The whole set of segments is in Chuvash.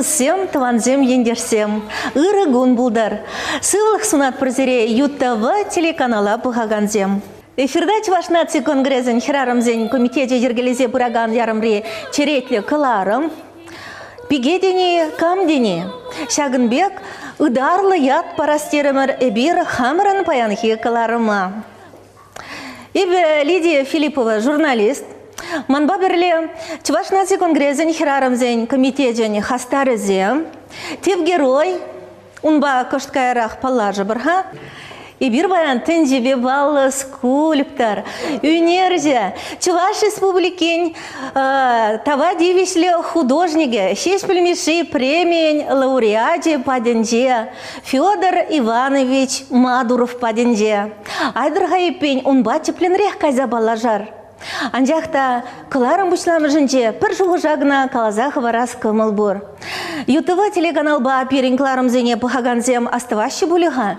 Туссем, тӑвансем, ентешсем, ырӑ кун пултӑр. Сывлӑх сунатпӑр сире ЮТВ телеканала пӑхакансем. Эфирта Чӑваш наци конгресӗн хӗрарӑмсен комитечӗ йӗркелесе пыракан ярӑмри черетлӗ кӑларӑм. Пике тени кам тени? Ҫакӑн пек ытарлӑ ят парас терӗмӗр эпир хамӑрӑн паянхи кӑларӑма. Эпӗ Лидия Филиппова, журналист. Манпа пӗрле Чӑваш наци конгресӗн хӗрарӑмсен комитечӗн хастарӗсем, тӗп герой, унпа кӑшт каярах паллашӑпӑр-ха. Эпир паян тӗнчепе паллӑ скульптор, ӳнерҫӗ, Чӑваш Республикин тава тивӗҫлӗ художникӗ, Ҫеҫпӗл Мишши премийӗн лауреачӗ патӗнче Федор Иванович Мадуров патӗнче. Айтӑр-ха эппин унпа тӗплӗнрех кайса паллашар. Анчах та кӑларӑм пуҫламӑшӗнче пӗр шухӑша кӑна каласа хӑварас кӑмӑл пур. ЮТВ телеканалпа пирӗн кӑларӑмсене пӑхакансем астӑваҫҫӗ пулӗ-ха.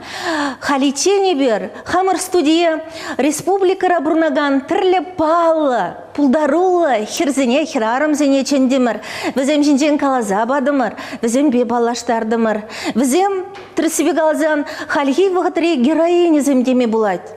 Халиччен эпир хамӑр студие республикӑра пурӑнакан тӗрлӗ паллӑ, пултаруллӑ хӗрсене, хӗрарӑмсене чӗнтӗмӗр, вӗсем ҫинчен каласа патӑмӑр, вӗсемпе паллаштартӑмӑр. Вӗсем, тӗрӗссипе каласан, хальхи вӑхӑтри героиньӑсем теме пулать.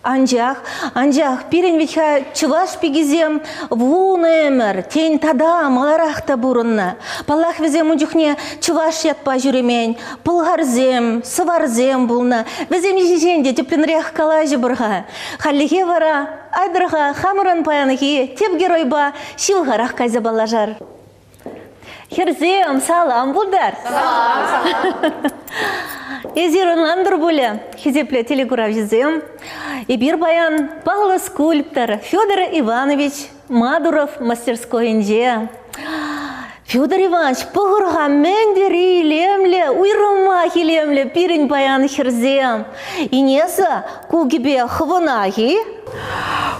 Анчах, анчах пирӗн вӗт-ха чӑваш пикисем вунӑ ӗмӗр, тен, тата маларах та пурӑннӑ. Паллах, вӗсем ун чухне чӑваш ятпа ҫӳремен, пӑлхарсем, сӑварсем пулнӑ. Вӗсем ҫинчен те тӗплӗнрех калаҫӑпӑр-ха. Хальлӗхе вара айтӑр-ха хамӑрӑн паянхи тӗп геройпа ҫывӑхарах кайса паллашар. Хӗрсем, салам пултар! Салам! Эсир ӑнлантӑр пулӗ, хисеплӗ телекуравҫӑсем. Эпир паян паллӑ скульптор Федор Иванович Мадуров мастерскойӗнче. Федор Иванович, пӑхӑр-ха, мӗн тери илемлӗ, уйрӑмах илемлӗ пирӗн паян хӗрсем. Инесса, ку кӗпе хӑвӑнах-и?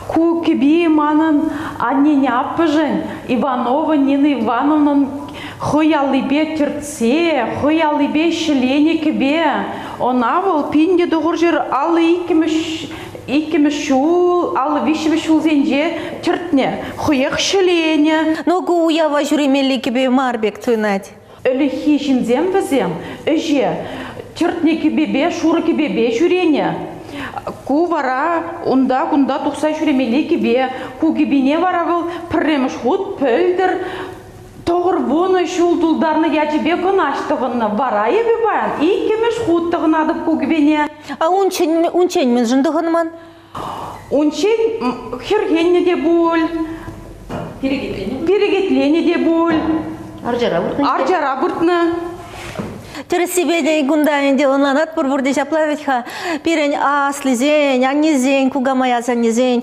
Ку кӗпи манӑн аннен аппӑшӗн Иванова Нина Ивановнӑн хӑй аллипе тӗртсе, хӑй аллипе ҫӗленӗ кӗпе. Ӑна вӑл 1952 иккӗмӗш ҫул, 53-мӗш ҫулсенче тӗртнӗ, хӑех ҫӗленӗ. Ну, ку уява ҫӳремелли кӗпе мар пек туйӑнать. Ӗлӗкхи ҫынсем вӗсем ӗҫе тӗртнӗ кӗпепе, шурӑ кӗпепе ҫӳренӗ. Ку вара унта-кунта тухса ҫӳремелли кӗпе. Ку кӗпине вара вӑл пӗрремӗш хут пӗлтӗр 90 ҫул тултарнӑ ячӗпе кӑнаҫ тӑхӑннӑ. Вара эпӗ паян иккӗмӗш хут тӑхӑнатӑп ку кӗпене. А унччен, унччен мӗншӗн тӑхӑнман? Унччен хӗрхеннӗ те пуль, перекетленӗ те пуль. Арчара выртнӑ. Арчара выртнӑ. Тӗрӗссипе те кунта ӗнтӗ ӑнланатпӑр пурте ҫапла вӗт-ха. Пирӗн аслисен, аннесен, кукамай асаннесен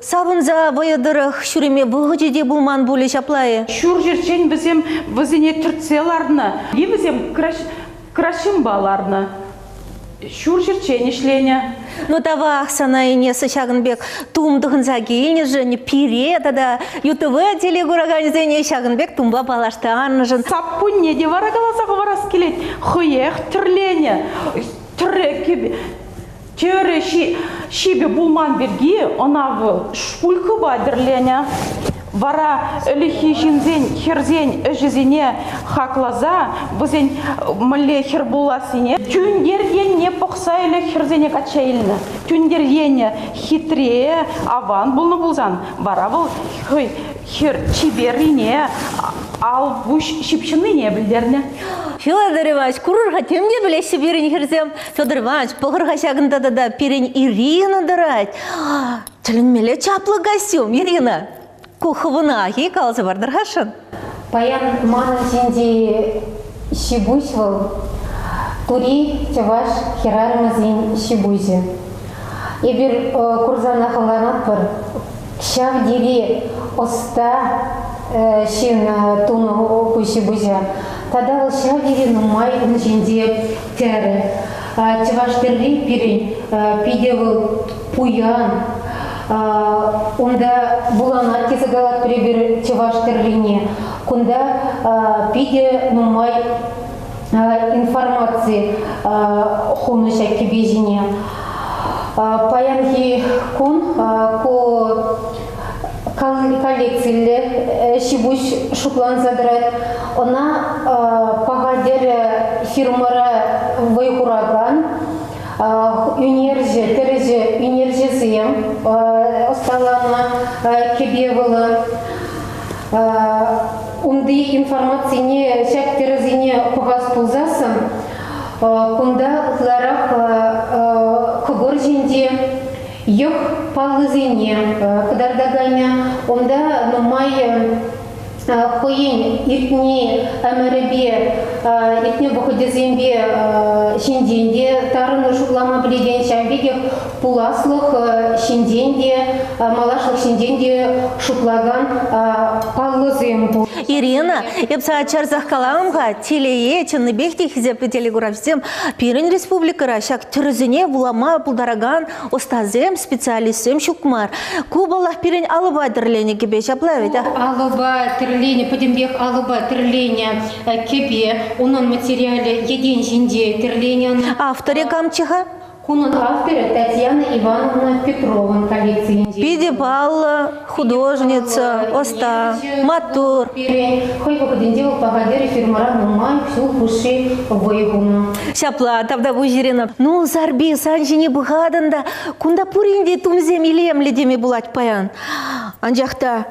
савӑнса вӑйӑ тӑрӑх ҫӳреме вӑхӑчӗ те пулман пулӗ ҫапла-и? Ҫур ҫӗрччен вӗсем вӗсене тӗртсе ларнӑ. И вӗсем краҫҫынпа ларнӑ. Ҫур ҫӗрччен ӗҫленӗ. Ну тавах сана, Инесса, ҫакӑн пек тум тӑхӑнса килнӗшӗн, пире тата ЮТВ телекураканӗсене ҫакӑн пек тумпа паллаштарнӑшӑн. Саппунне те вара каласа хӑварас килет. Хӑех тӗрленӗ. Тӗрӗ тӗрӗ ҫипӗ пулман пирки ӑна вӑл шпулькӑпа тӗрленӗ. Вара ӗлӗкхи ҫынсен, хӗрсен ӗҫӗсене хакласа вӗсен мӗнле хӗр пулассине тӳнтер енне пӑхса ӗлӗк хӗрсене качча илнӗ. Тӳнтер енӗ хитре, аван пулнӑ пулсан вара вӑл хӑй хӗр чиперрине, ал пуҫ ҫыпҫӑннине пӗлтернӗ. Федор Иванович, курӑр-ха, тем те пӗлеҫҫӗ пирӗн хӗрсем. Федор Иванович, пӑхӑр-ха ҫакӑнта тата пирӗн Ирина тӑрать. Тӗлӗнмелле чаплӑ костюм, Ирина. Ку хӑвӑнах-и каласа партӑр-хашӑн? Паян манӑн ҫинчи ҫи-пуҫ вӑл тури чӑваш хӗрарӑмӗсен ҫи-пуҫӗ. Эпир курсанах ӑнланатпӑр, ҫав тери ӑста ҫын тунӑ ку ҫи-пуҫа. Тата вӑл ҫав тери нумай ун ҫинче тӗрӗ. Чӑваш тӗрри пирӗн питӗ вӑл пуян. Унта вуланать тесе калатпӑр эпир чӑваш тӗррине. Кунта питӗ нумай информаци хунӑ ҫак кӗпе ҫине. Паянхи кун ку Коллекциллӗ ҫи-пуҫ шутланса тӑрать. Ӑна Паха тӗрӗ фирмӑра вӑй хуракан ӳнерҫӗ, тӗрӗҫӗ ӳнерҫӗсем ӑсталанӑ кӗпе вӑл. Унти информацине ҫак тӗрӗсене пӑхас пулсассӑн кунта ытларах кӑкӑр ҫинче йӑх паллисене кӑтартаканӗ, унта нумай хӑйӗн иртни ӗмӗрӗпе, иртнӗ вӑхӑчӗсемпе ҫинчен те тарӑн шутлама пӗлекен, ҫавӑн пекех пуласлӑх ҫинчен те, малашлӑх ҫинчен те шутлакан паллӑсем пур. Ирина, эп сана чарсах калам-ха, телее чӑннипех те хисеплӗ телекуравҫӑсем пирӗн республикӑра ҫак тӗрӗсене вулама пултаракан ӑстасем, специалистсем ҫук мар. Ку, паллах, пирӗн алӑпа тӗрленӗ кӗпе, ҫапла вӗт? Алӑпа тӗрленӗ, пӗтӗмпех алӑпа тӗрленӗ кӗпе. Унӑн материалӗ йӗтен ҫинче тӗрленӗ ӑна. Авторӗ камччӗ-ха? Кунӑн авторӗ Татьяна Ивановна Петрован коллекцийӗнче. Питӗ паллӑ художница, ӑста, маттур. Пирӗн хӑй вӑхӑтӗнче вӑл Пахатер фирмӑра нумай ҫул хушши вӑй хунӑ. Ҫапла, тавтапуҫ, Ирина. Ну, Сарпи, сан ҫине пӑхатӑн та, кунта пурин те тумсем илемлӗ теме пулать паян. Анчах та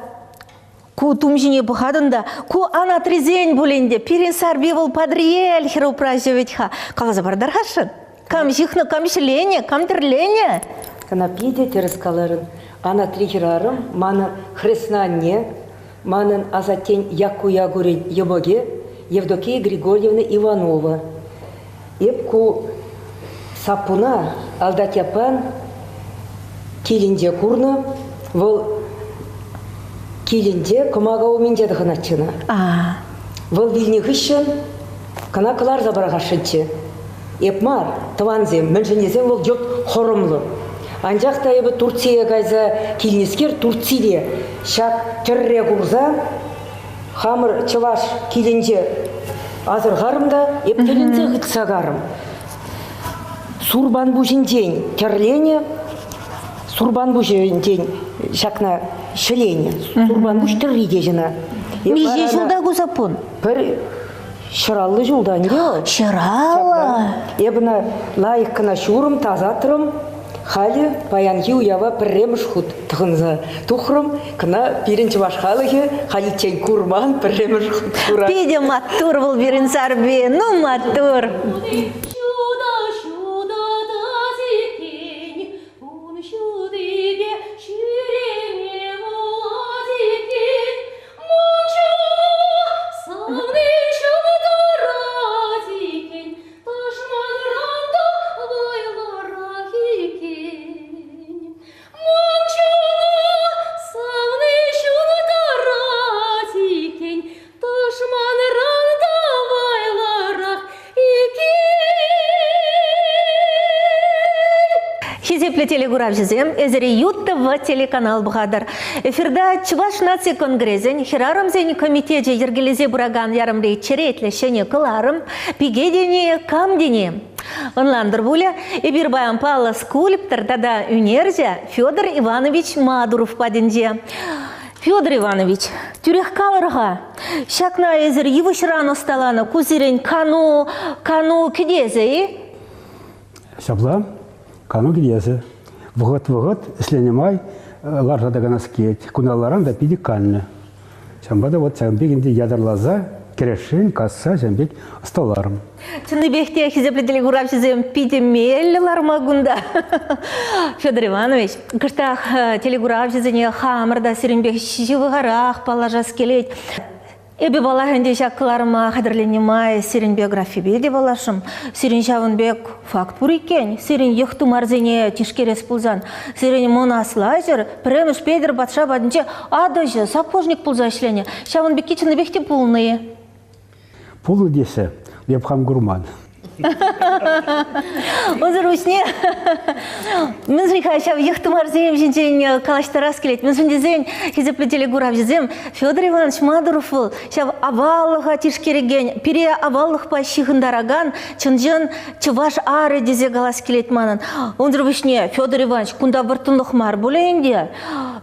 ку тум ҫине пӑхатӑн та, ку анатрисен пулин те, пирӗн Сарпи вӑл Патӑрьел хӗр-упраҫӗ вӗт-ха. Каласа партар-хашӑн. Кам ҫыхнӑ, кам ҫӗленӗ, кам тӗрленӗ? Кӑна питӗ тӗрӗс каларӑн. Анатри хӗрарӑм манӑн хресна анне, манӑн асаттен Якку Якурӗн йӑмӑкӗ Евдокия Григорьевна Иванова. Эп ку саппуна Алтатьяпан килӗнче курнӑ. Вӑл килӗнче кӑмака умӗнче тӑхӑнатчӗ ӑна. Вӑл вилнӗ хыҫҫӑн кӑна кӑларса пӑрахасшӑнччӗ. Эп мар, тӑвансем, мӗншӗн тесен вӑл йӑлт хӑрӑмлӑ. Анчах та эпӗ Турцие кайса килнӗскер Турцире ҫак тӗрре курса хамӑр чӑваш килӗнче асӑрхарӑм та эп тӗлӗнсе хытса карӑм. Сурпан пуҫӗнчен тӗрленӗ, сурпан пуҫӗнчен ҫакна ҫӗленӗ. Сурпан пуҫ тӗрри теҫ ӑна. Миҫе ҫулта ку саппун? Пӗр 150 ҫулта ӗнтӗ. 150? Эп ӑна лайӑх кӑна ҫурӑм, тасатрӑм. Халӗ паянхи уява пӗрремӗш хут тӑхӑнса тухрӑм. Кӑна пирӗн чӑваш халӑхӗ халиччен курман пӗрремӗш хут курать. Питӗ маттур вӑл пирӗн Сарпи, ну маттур. Ҫутӑ, ҫутӑ тӑсекен, ун ҫутипе ҫӳреме пулать иккен. Мунча савни ҫунтарать иккен, тӑшманран та вӑйлӑрах иккен. Мунчана савни ҫунтарать иккен, тӑшманран та вӑйлӑрах иккен. Хисеплӗ телекуравҫӑсем, эсир Ют-ТВ телеканал пӑхатӑр. Эфирта Чӑваш наци конгресӗн хӗрарӑмсен комитечӗ йӗркелесе пыракан ярӑмри черетлӗ ҫӗнӗ кӑларӑм «Пике тени кам тени?» Ӑнлантӑр пулӗ, эпир паян паллӑ скульптор тата ӳнерҫӗ Федор Иванович Мадуров патӗнче. Федор Иванович, тӳрех калӑр-ха, ҫакна эсир йывӑҫран ӑсталанӑ ку сирӗн кану, кану кӗтесӗ-и? Ҫапла, кану кӗтесӗ. Вӑхӑт-вӑхӑт ӗҫленӗ май ларса та канас килет. Куналларан та питӗ канлӗ. Ҫавӑнпа та вот ҫавӑн пек ӗнтӗ ятарласа кӗрешрен касса ҫавӑн пек ӑсталарӑм. Чӑннипех те хисеплӗ телекуравҫӑсем питӗ меллӗ ларма кунта. Федор Иванович, кӑштах телекуравҫӑсене хамӑр та сирӗнпе ҫывӑхарах паллашас килет. Эпӗ паллах ӗнтӗ ҫак кӑларӑма хатӗрленнӗ май сирӗн биографипе те паллашрӑм. Сирӗн ҫавӑн пек факт пур иккен. Сирӗн йӑх тымарсене тишкерес пулсан, сирӗн мӑн аслаҫӑр пӗрремӗш Петӗр патша патӗнче атӑҫӑ, сапожник пулса ӗҫленӗ. Ҫавӑн пекки чӑннипех те пулнӑ-и? Пулнӑ тесе эп хам курман. Унсӑр пуҫне мӗншӗн-ха ҫав йӑх-тымарсем ҫинчен калаҫтарас килет? Мӗншӗн тесен хисеплӗ телекуравҫӑсем Федор Иванович Мадуров вӑл ҫав аваллӑха тишкерекен, пире аваллӑхпа ҫыхӑнтаракан чӑн-чӑн чӑваш арӗ тесе калас килет манӑн. Унсӑр пуҫне Федор Иванович кунта вӑрттӑнлӑх мар пулӗ ӗнтӗ.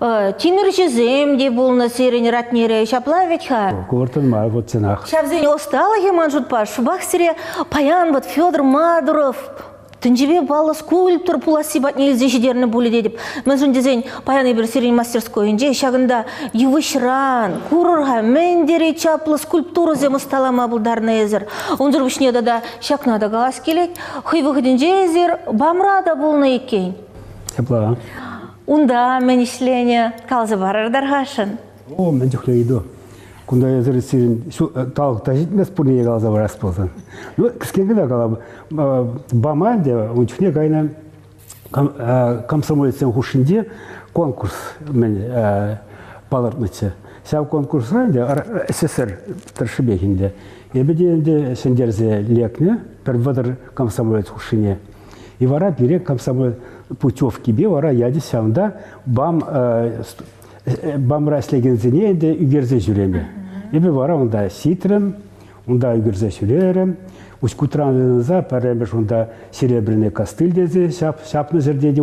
Тимӗрҫӗсем те пулнӑ сирӗн ратнере, ҫапла вӗт-ха? Ку вӑрттӑн мар, вот чӑнах. Ҫавсен ӑсталӑхӗ ман шутпа шӑпах сире паян вот Федор Мадуров тӗнчипе паллӑ скульптор пуласси патне илсе ҫитернӗ пулӗ тетӗп. Мӗншӗн тесен паян эпир сирӗн мастерскойӗнче ҫакӑнта йывӑҫран, курӑр-ха, мӗн тери чаплӑ скульптурӑсем ӑсталама пултарнӑ эсӗр. Унсӑр пуҫне тата ҫакна та калас килет, хӑй вӑхӑтӗнче эсир БАМра та пулнӑ иккен. Ҫапла. Унта мӗн ӗҫленӗ, каласа парӑр тархасшӑн. О, мӗн чухлӗ ыйту. Кунта эсир сирӗн талӑк та ҫитмест пурне каласа парас пулсан. Ну, кӗскен кӑна калам. БАМа ӗнтӗ ун чухне кайнӑ комсомолецсем хушшинче конкурс мӗн палӑртнӑччӗ. Ҫав конкурсра ӗнтӗ СССР тӑршшӗпех ӗнтӗ. Эпӗ те ӗнтӗ ҫӗнтерсе лекнӗ пӗр 30 комсомолец хушшине. И вара пире комсомол путевкипе вара ячӗҫ ҫавӑнта БАМ БАМра ӗҫлекенсене ӗнтӗ ӳкерсе ҫӳреме. Эпӗ вара унта ҫитрӗм, унта ӳкерсе ҫӳрерӗм. Уҫкутран тытӑнса пӗрремӗш унта Серебряный костыль тесе ҫапнӑ ҫӗрте те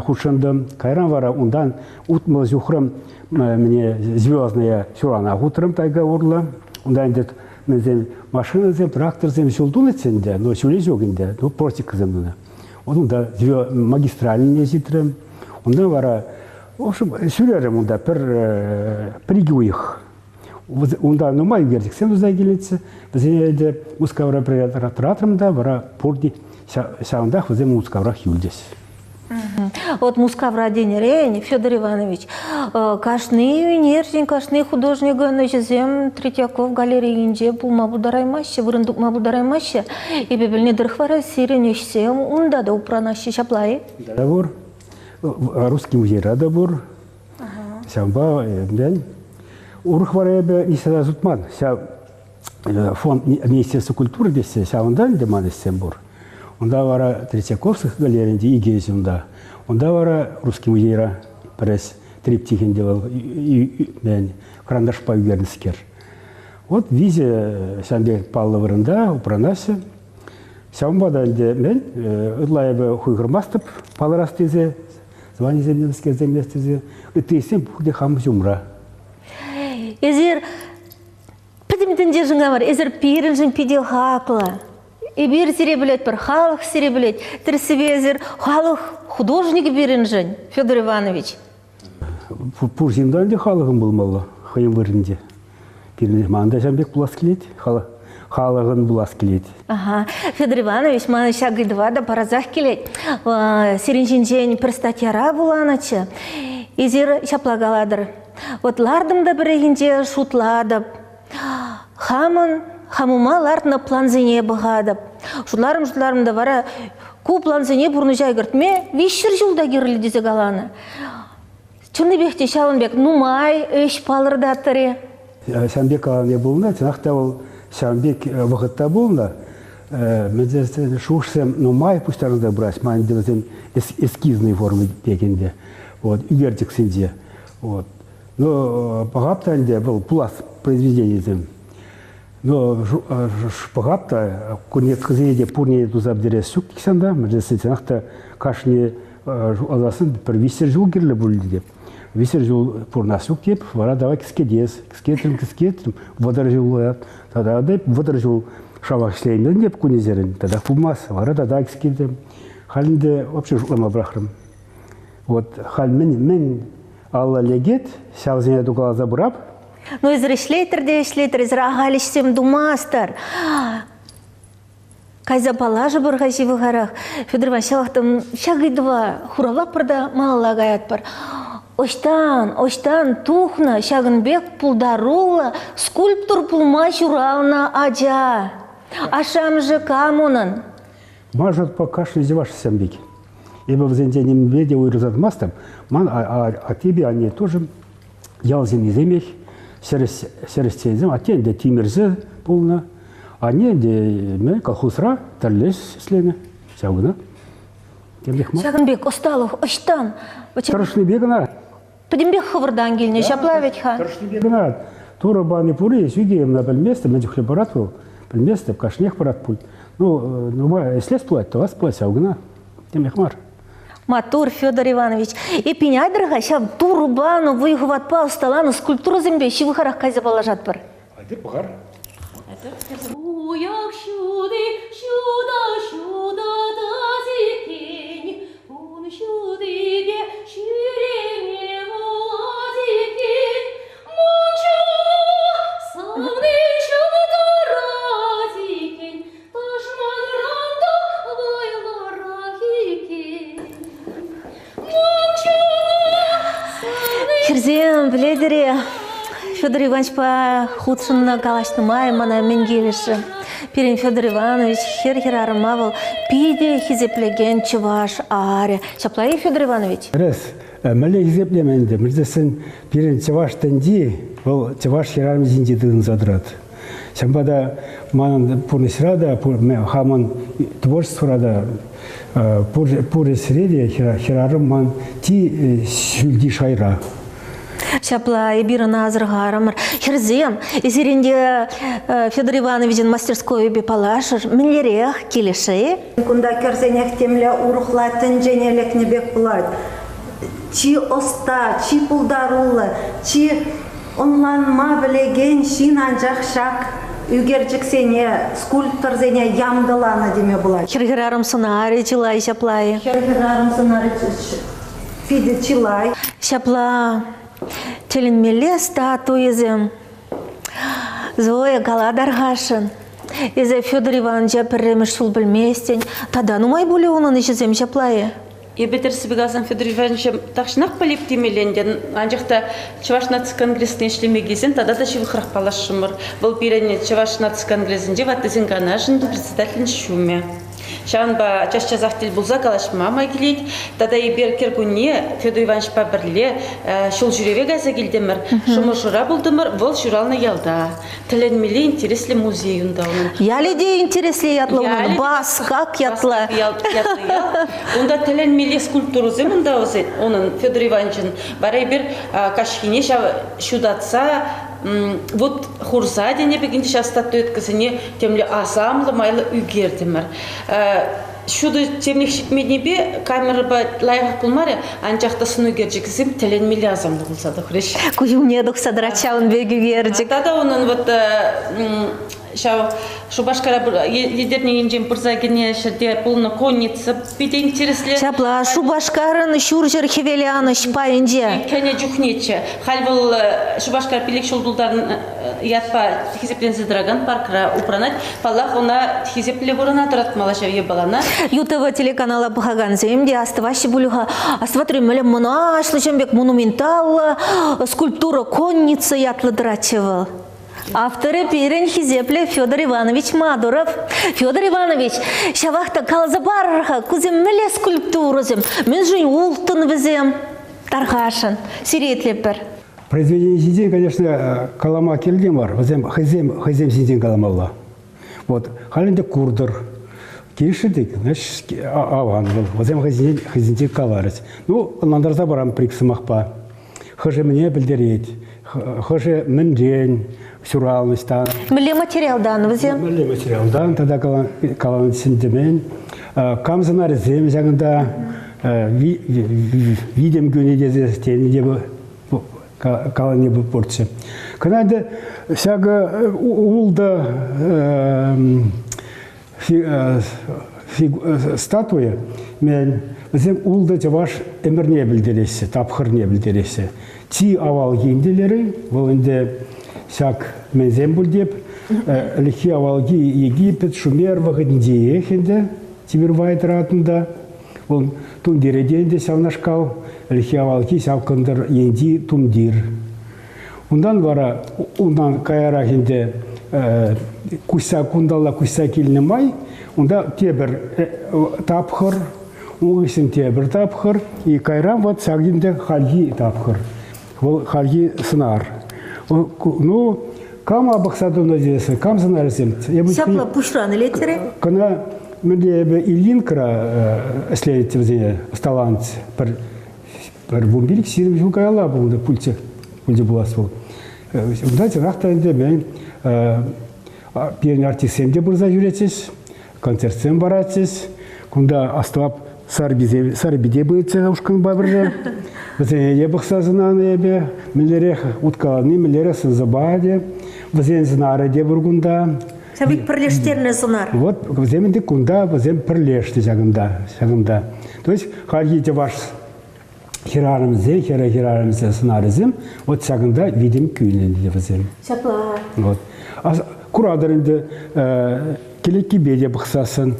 хутшӑнтӑм. Кайран вара унтан 60 ҫухрӑм мне Звездная ҫурана хутрӑм тайга урлӑ. Унта ӗнтӗ мӗнсем машинӑсем, тракторсем ҫул тунӑччӗ ӗнтӗ, но ҫулӗ ҫук ӗнтӗ, ну просекӑсем тунӑ. Унта магистральне ҫитрӗм. Унта вара в общем, ҫӳрерӗм унта пӗр пӗр-икӗ уйӑх. Унта нумай ӳкерчӗксем туса килетчӗ. Вӗсене ӗнтӗ Мускавра пӗрре тӑратрӑм та, вара пурте ҫавӑнтах вӗсем Мускаврах юлчӗҫ. Вот Мускавра тенӗрен, Федор Иванович, кашни ӳнерҫӗн, кашни художникӑн ӗҫӗсем Третьяков галерейинче пулма пултараймаҫҫӗ, вырӑн тупма пултараймаҫҫӗ. Эпӗ пӗлнӗ тӑрӑх вара сирӗн ӗҫсем унта та упранаҫҫӗ, ҫапла-и? Унта та пур. Русский музейра та пур. Ҫавӑнпа мӗн урӑх вара эпӗ ниҫта сутман. Ҫав фонд Министерства культуры тесе ҫавӑнта ӗнтӗ ман ӗҫсем пур. Унта вара Третьяковских галерейинче икӗ ӗҫ унта. Унта вара Русский музейра пӗр ӗҫ триптих ӗнтӗ вӑл мӗн кӑранташпа ӳкернӗскер. Вот виҫӗ ҫавӑн пек паллӑ вырӑнта упранаҫҫӗ. Ҫавӑнпа та ӗнтӗ мӗн ытла эпӗ хуйхӑрмастӑп палӑрас тесе, званисем мӗскерсем тесе. Ытти ӗҫсем пурте хам ҫумра. Эсир пӗтӗм тӗнчешӗн мар, эсир пирӗншӗн питӗ хаклӑ. Эпир сире пӗлетпӗр, халӑх сире пӗлет. Тӗрӗссипе эсир халӑх художникӗ пирӗншӗн, Федор Иванович. Пур ҫынтан те халӑхӑн пулмалла хӑйӗн вырӑнӗнче. Пирӗн ман та ҫавӑн пек пулас килет, халӑхӑн пулас килет. Ага. Федор Иванович, ман ҫак ыйтӑва та парасах килет. Сирӗн ҫинчен пӗр статьяра вуланӑччӗ. Эсир ҫапла калатӑр. Вот лартӑм та пӗррехинче шутлатӑп. Хамӑн хамӑма лартнӑ плансене пӑхатӑп. Шутларӑм-шутларӑм та вара ку плансене пурнӑҫа кӗртме 300 ҫул та кирлӗ тесе каланӑ. Чӑннипех те ҫавӑн пек нумай ӗҫ палӑртаттӑр-и? Ҫавӑн пек калани пулнӑ. Чӑнах та вӑл ҫавӑн пек вӑхӑт та пулнӑ. Мӗн шухӑшсем нумай пуҫтарӑнса пыраҫ. Ман ӗнтӗ вӗсем эскизный форма пек ӗнтӗ. Вот, ӳкерчӗксенче. Вот. Ну, пӑхап та ӗнтӗ вӑл пулас произведенисем. Но пӑхап та, кунне те пурне туса пӗтерес ҫук нихҫан та. Мӗншӗн чӑнах та кашни алласын пӗр виҫсӗр ҫул кирлӗ пуль тетӗп. Виҫсӗр ҫул пурӑнас ҫук теп, вара давай кӗскетес. Кӗскетрӗм, кӗскетрӗм, 30 ҫул тата та 30 ҫул шавах ӗҫлеймерӗм теп кунӗсерен, татах пулмасть, вара тата кӗскетӗм. Халь ӗнтӗ вообще шутлама пӑрахрӑм. Вот халь мӗн, мӗн алла лекет, ҫавсене тукаласа пырап. Ну, эсир ӗҫлетӗр те ӗҫлетӗр, эсир ахаль ӗҫсем тумастӑр. Кайса паллашӑпӑр-ха ҫывӑхарах. Федор Иванович, ҫавах та ҫак ыйтӑва хуравлатпӑр та малалла каятпӑр. Ӑҫтан, ӑҫтан тухнӑ ҫакӑн пек пултаруллӑ скульптор пулма ҫуралнӑ ача? Ашшӗ-амӑшӗ кам унӑн? Ман шутпа кашни чӑвашсем пек. Эпӗ вӗсенчен нимпе те уйрӑлса тӑмастӑп. Ман аттепе анне тоже ял ҫыннисемех, ҫӗрӗҫченсем. Атте ӗнтӗ тимӗрҫӗ пулнӑ. Анне ӗнтӗ мӗн колхозра тӗрлӗ ӗҫ ӗҫленӗ. Ҫав кӑна. Темлех мар. Ҫакӑн пек ӑсталӑх ӑҫтан? Тӑрӑшнипе кӑна. Пӗтӗмпех хӑвӑртан килнӗ, ҫапла вӗт-ха. Тӑрӑшнипе кӑна. Турӑ пани пур-и, ҫук-и, ӑна пӗлместӗп, мӗн чухлӗ парать вӑл, пӗлместӗп, кашниех парать пуль. Ну, нумай ӗҫлес пулать, тӑвас пулать ҫав кӑна. Темех мар. Маттур, Федор Иванович. Эппин, айтӑр-ха, ҫав турпанӑ вӑй-хӑватпа ӑсталанӑ скульптурӑсемпе ҫывӑхарах кайса паллашатпӑр. Айтӑр пӑхар. Уяв ҫути ҫутӑ ҫутӑтать иккен, ун ҫутипе ҫӳреме пулать иккен. Мунча савни ҫунтарать иккен, тӑшманран та вӑйлӑрах иккен. Мунча савни Хӗрсем, пӗлетӗр-и, Федор Ивановичпа хутшӑннӑ калаҫнӑ май мана мӗн килӗшрӗ. Пирӗн Федор Иванович хӗр-хӗрарӑма вӑл питӗ хисеплекен чӑваш арӗ. Ҫапла-и, Федор Иванович? Тӗрӗс. Мӗнле хисеплеме ӗнтӗ? Мӗншӗн пирӗн чӑваш тӗнчи вӑл чӑваш хӗрарӑмӗ ҫинче тытӑнса тӑрать. Ҫавӑнпа та манӑн пурнӑҫра та, хамӑн творчествӑра та пур ӗҫре те хӗрарӑм ман чи ҫӳлти шайра. Ҫапла эпир ӑна асӑрхарӑмӑр. Хӗрсем, эсир ӗнтӗ Федор Ивановичӑн мастерскойӗпе паллашӑр. Мӗнлерех килӗшрӗ-и? Кунта кӗрсенех темле урӑхла тӗнчене лекнӗ пек пулать. Чи ӑста, чи пултаруллӑ, чи ӑнланма пӗлекен ҫын анчах ҫак ӳкерчӗксене, скульпторсене янтӑланӑ теме пулать. Хӗр-хӗрарӑм сӑнарӗ чылай ҫапла-и? Хӗр-хӗрарӑм сӑнарӗ питӗ чылай. Ҫапла тӗлӗнмелле статуйӑсем. Зоя калатӑр-хашӑн. Эсӗ Федор Ивановича пӗрремӗш ҫул пӗлместӗн. Тата нумай пулӗ унӑн ӗҫӗсем ҫапла-и? Эпӗ тӗрӗссипе каласан Федор Ивановича тахҫанах пӗлеп темелле ӗнтӗ. Анчах та Чӑваш наци конгресне ӗҫлеме килсен тата та ҫывӑхрах паллашрӑмӑр. Вӑл пирӗн Чӑваш наци конгресӗнче ваттисен канашӗн председателӗн ҫумӗ. Ҫавӑнпа час-часах тӗл пулса калаҫма май килет. Тата эпир кӗркунне Федор Ивановичпа пӗрле ҫул ҫӳреве кайса килтӗмӗр. Шӑмӑршӑра пултӑмӑр, вӑл ҫуралнӑ ялта. Тӗлӗнмелле интереслӗ музей унта унӑн. Ялӗ те интереслӗ ятлӑ унӑн. Баскак ятлӑ. Ятлӑ ял. Унта тӗлӗнмелле скульптурӑсем унта унӑн Федор Ивановичӑн. Вара эпир каҫхине ҫав ҫутатса вот хурса тенӗ пек ӗнтӗ ҫав статуэткӑсене темле асамлӑ майлӑ ӳкертӗмӗр. Ҫутӑ темлех ҫитменнипе камерӑпа лайӑхах пулмарӗ, анчах та сӑн ӳкерчӗкӗсем тӗлӗнмелле асамлӑ пулса тухрӗҫ. Куҫ умне тухса тӑрать ҫавӑн пек ӳкерчӗк. Тата унӑн вот ҫав Шупашкара Етӗрне енчен пырса кӗнӗ ҫӗрте пулнӑ конница питӗ интереслӗ. Ҫапла, Шупашкарӑн ҫурҫӗр хӗвеланӑҫ пайӗнче. Кӗнӗ чухнеччӗ. Халь вӑл Шупашкар 5 ҫул тултарнӑ ятпа хисепленсе тӑракан паркра упранать. Паллах, ӑна хисеплӗ вырӑна тӑратмалла ҫав япалана. ЮТВ телеканала пӑхакансем те астӑваҫҫӗ пуль-ха. Астӑватри мӗнле мӑнаҫлӑ ҫын пек монументаллӑ скульптура конница ятлӑ тӑратчӗ вӑл. Авторӗ пирӗн хисеплӗ Федор Иванович Мадуров. Федор Иванович, ҫавах та каласа парӑр-ха, кусем мӗнле скульптурӑсем, мӗншӗн улттӑн вӗсем? Тархасшӑн, сире итлетпӗр. Произведени ҫинчен, конечно, калама кирлӗ мар. Вӗсем хӑйсем хӑйсем ҫинчен каламалла. Вот халь ӗнтӗ куртӑр. Килӗшрӗ те, значит, аван вӑл. Вӗсем хӑйсенчен хӑйсенчен каларӗҫ. Ну, ӑнлантарса парам пӗр-ик сӑмахпа. Хӑшӗ мӗне пӗлтерет, хӑшӗ мӗнрен ҫуралнӑ Мӗнле материалтан вӗсем? Мӗнле материалтан тата каланӑ сӗнтӗмен. Кам сӑнарӗсем ҫакӑнта витӗм кӳнӗ тесе тенӗ те калани пурччӗ. Кӑна ӗнтӗ ҫакӑ ултӑ статуя мен вӗсем ултӑ чӑваш ӗмӗрне пӗлтереҫҫӗ, тапхӑрне пӗлтереҫҫӗ. Чи авалхи ӗнтӗлери вӑл ӗнтӗ ҫак мӗнсем пуль теп, ӗлӗкхи авалхи Египет, Шумер вӑхӑтӗнчеех ӗнтӗ Тимӗрвай тӑратнӑ та. Вӑл тумтире те ӗнтӗ ҫавнашкал, ӗлӗкхи авалхи ҫав кӑнтӑр енчи тумтир. Унтан вара унтан каярах ӗнтӗ куҫса кунталла куҫса килнӗ май унта тепӗр тапхӑр, ун хыҫҫӑн тепӗр тапхӑр, и кайран вот ҫак ӗнтӗ хальхи тапхӑр. Вӑл хальхи сӑнар. Ну, кама пӑхса тунӑ тесен, кам сӑнарӗсем? Ҫапла пуҫран илеттере? Кӑна мӗнле эпӗ Ильинкӑра ӗҫленӗччӗ вӗсене, ӑсталанӑччӗ. Пӗр пӗр 15-20 ҫул каялла пулнӑ пульчӗ, пулчӗ пулас вӑл. Унта чӑнах та ӗнтӗ мен пирӗн артистсем те пырса ҫӳретчӗҫ, концертсем паратчӗҫ. Кунта астӑвап Сарписе пырчӗ ушкӑнпа пӗрле. Вӗсене те пӑхса сӑнанӑ эпӗ. Мӗнлерех уткалани, мӗнлерех сӑнсӑпа те. Вӗсен сӑнарӗ те пур кунта. Ҫав пек пӗрлештернӗ сӑнар. Вот вӗсем ӗнтӗ кунта, вӗсем пӗрлешнӗ ҫакӑнта, ҫакӑнта. То есть хальхи чӑваш хӗрарӑмсен, хӗрӗ хӗрарӑмсен сӑнарӗсем вот ҫакӑнта витӗм кӳнӗ ӗнтӗ вӗсем. Ҫапла. Вот. Куратӑр ӗнтӗ, кӗлеткипе те пӑхсассӑн,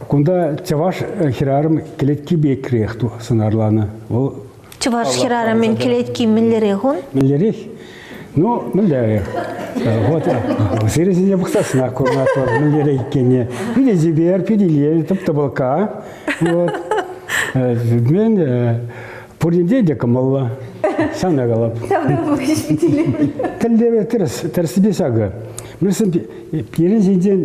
кунта чӑваш хӗрарӑм кӗлетки пекрех сӑнарланӑ. Вӑл Чӑваш хӗрарӑмӗн кӗлетки мӗнлерех ун? Мӗнлерех? Ну, мӗнлерех? Вот, сирӗсене пӑхсассӑнах курӑнать вӑл мӗнлерех иккенне. Питӗ чипер, питӗ илемлӗ, тӑп-тӑпӑлкка. Вот. Мен пуринчен те кӑмӑллӑ. Ҫавна калап. Тӗллевӗ тӗрӗс, тӗрӗссипе ҫакӑ. Мӗншӗн пирӗн ҫинчен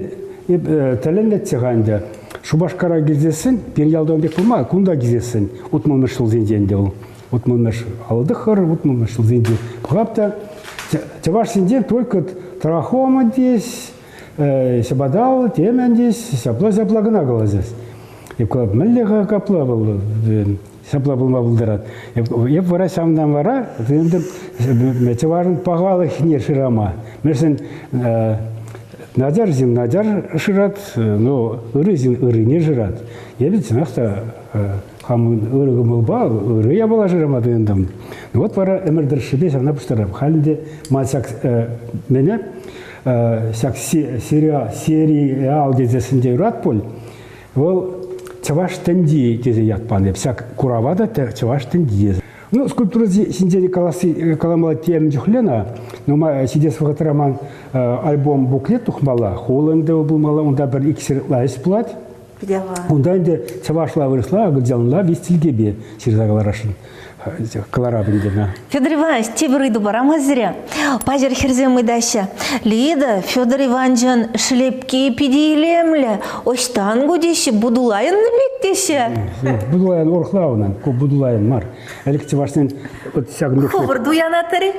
тӗлӗнетчӗ-ха ӗнтӗ. Шупашкара килсессӗн, пирӗн ялтан пек пулма, кунта килсессӗн, утмӑлмӗш ҫулсенче ӗнтӗ вӑл. Утмӑлмӗш алтӑхӑр, утмӑлмӗш ҫулсенче. Пӑхап та, чӑваш ҫинчен только трахома тес, ҫӑпатал, темӗн тес, ҫапла-ҫапла кӑна калаҫас. Эп калап, мӗнле-ха капла вӑл ҫапла пулма пултарать. Эп вара ҫавӑнтан вара чӑвашӑн пахалӑхне шырама. Мӗншӗн начар ҫын начар шырать, но ырӑ ҫын ыррине шырать. Эпӗ чӑнах та хамӑн ырӑ кӑмӑлпа ырӑ япала шырама тытӑнтӑм. Вот вара ӗмӗр тӑршшӗпе ҫавна пуҫтарап. Халь ӗнтӗ ман ҫак мӗне ҫак сериал тесессӗн те юрать пуль. Вӑл Чӑваш тӗнчи тесе ят панӑ. Ҫак курава та Чӑваш тӗнчи. Ну, скульптура ҫинчен каласси каламалла тем чухлӗ на. Нумай ҫитес вӑхӑтра ман альбом буклет тухмалла, хул ӗнтӗ пулмалла, унта пӗр иксӗр ӗҫ пулать. Унта ӗнтӗ чӑвашла-вырӑсла, акӑлчанла виҫ чӗлхепе ҫырса кӑларасшӑн. Кӑларап ӗнтӗ. Федор Иванович, тепӗр ыйту парам-ха сире. Паҫӑр хӗрсем ыйтаҫҫӗ. Лида, Федор Ивановичӑн шлепки питӗ илемлӗ. Ӑҫтан ку теҫҫӗ, Будулайӑн пек теҫҫӗ. Будулайӑн урӑхла унӑн. Ку Будулайӑн мар. Ӗлӗк чӑвашсен вот ҫакӑн пек. Хӑвӑр туянатӑр-и?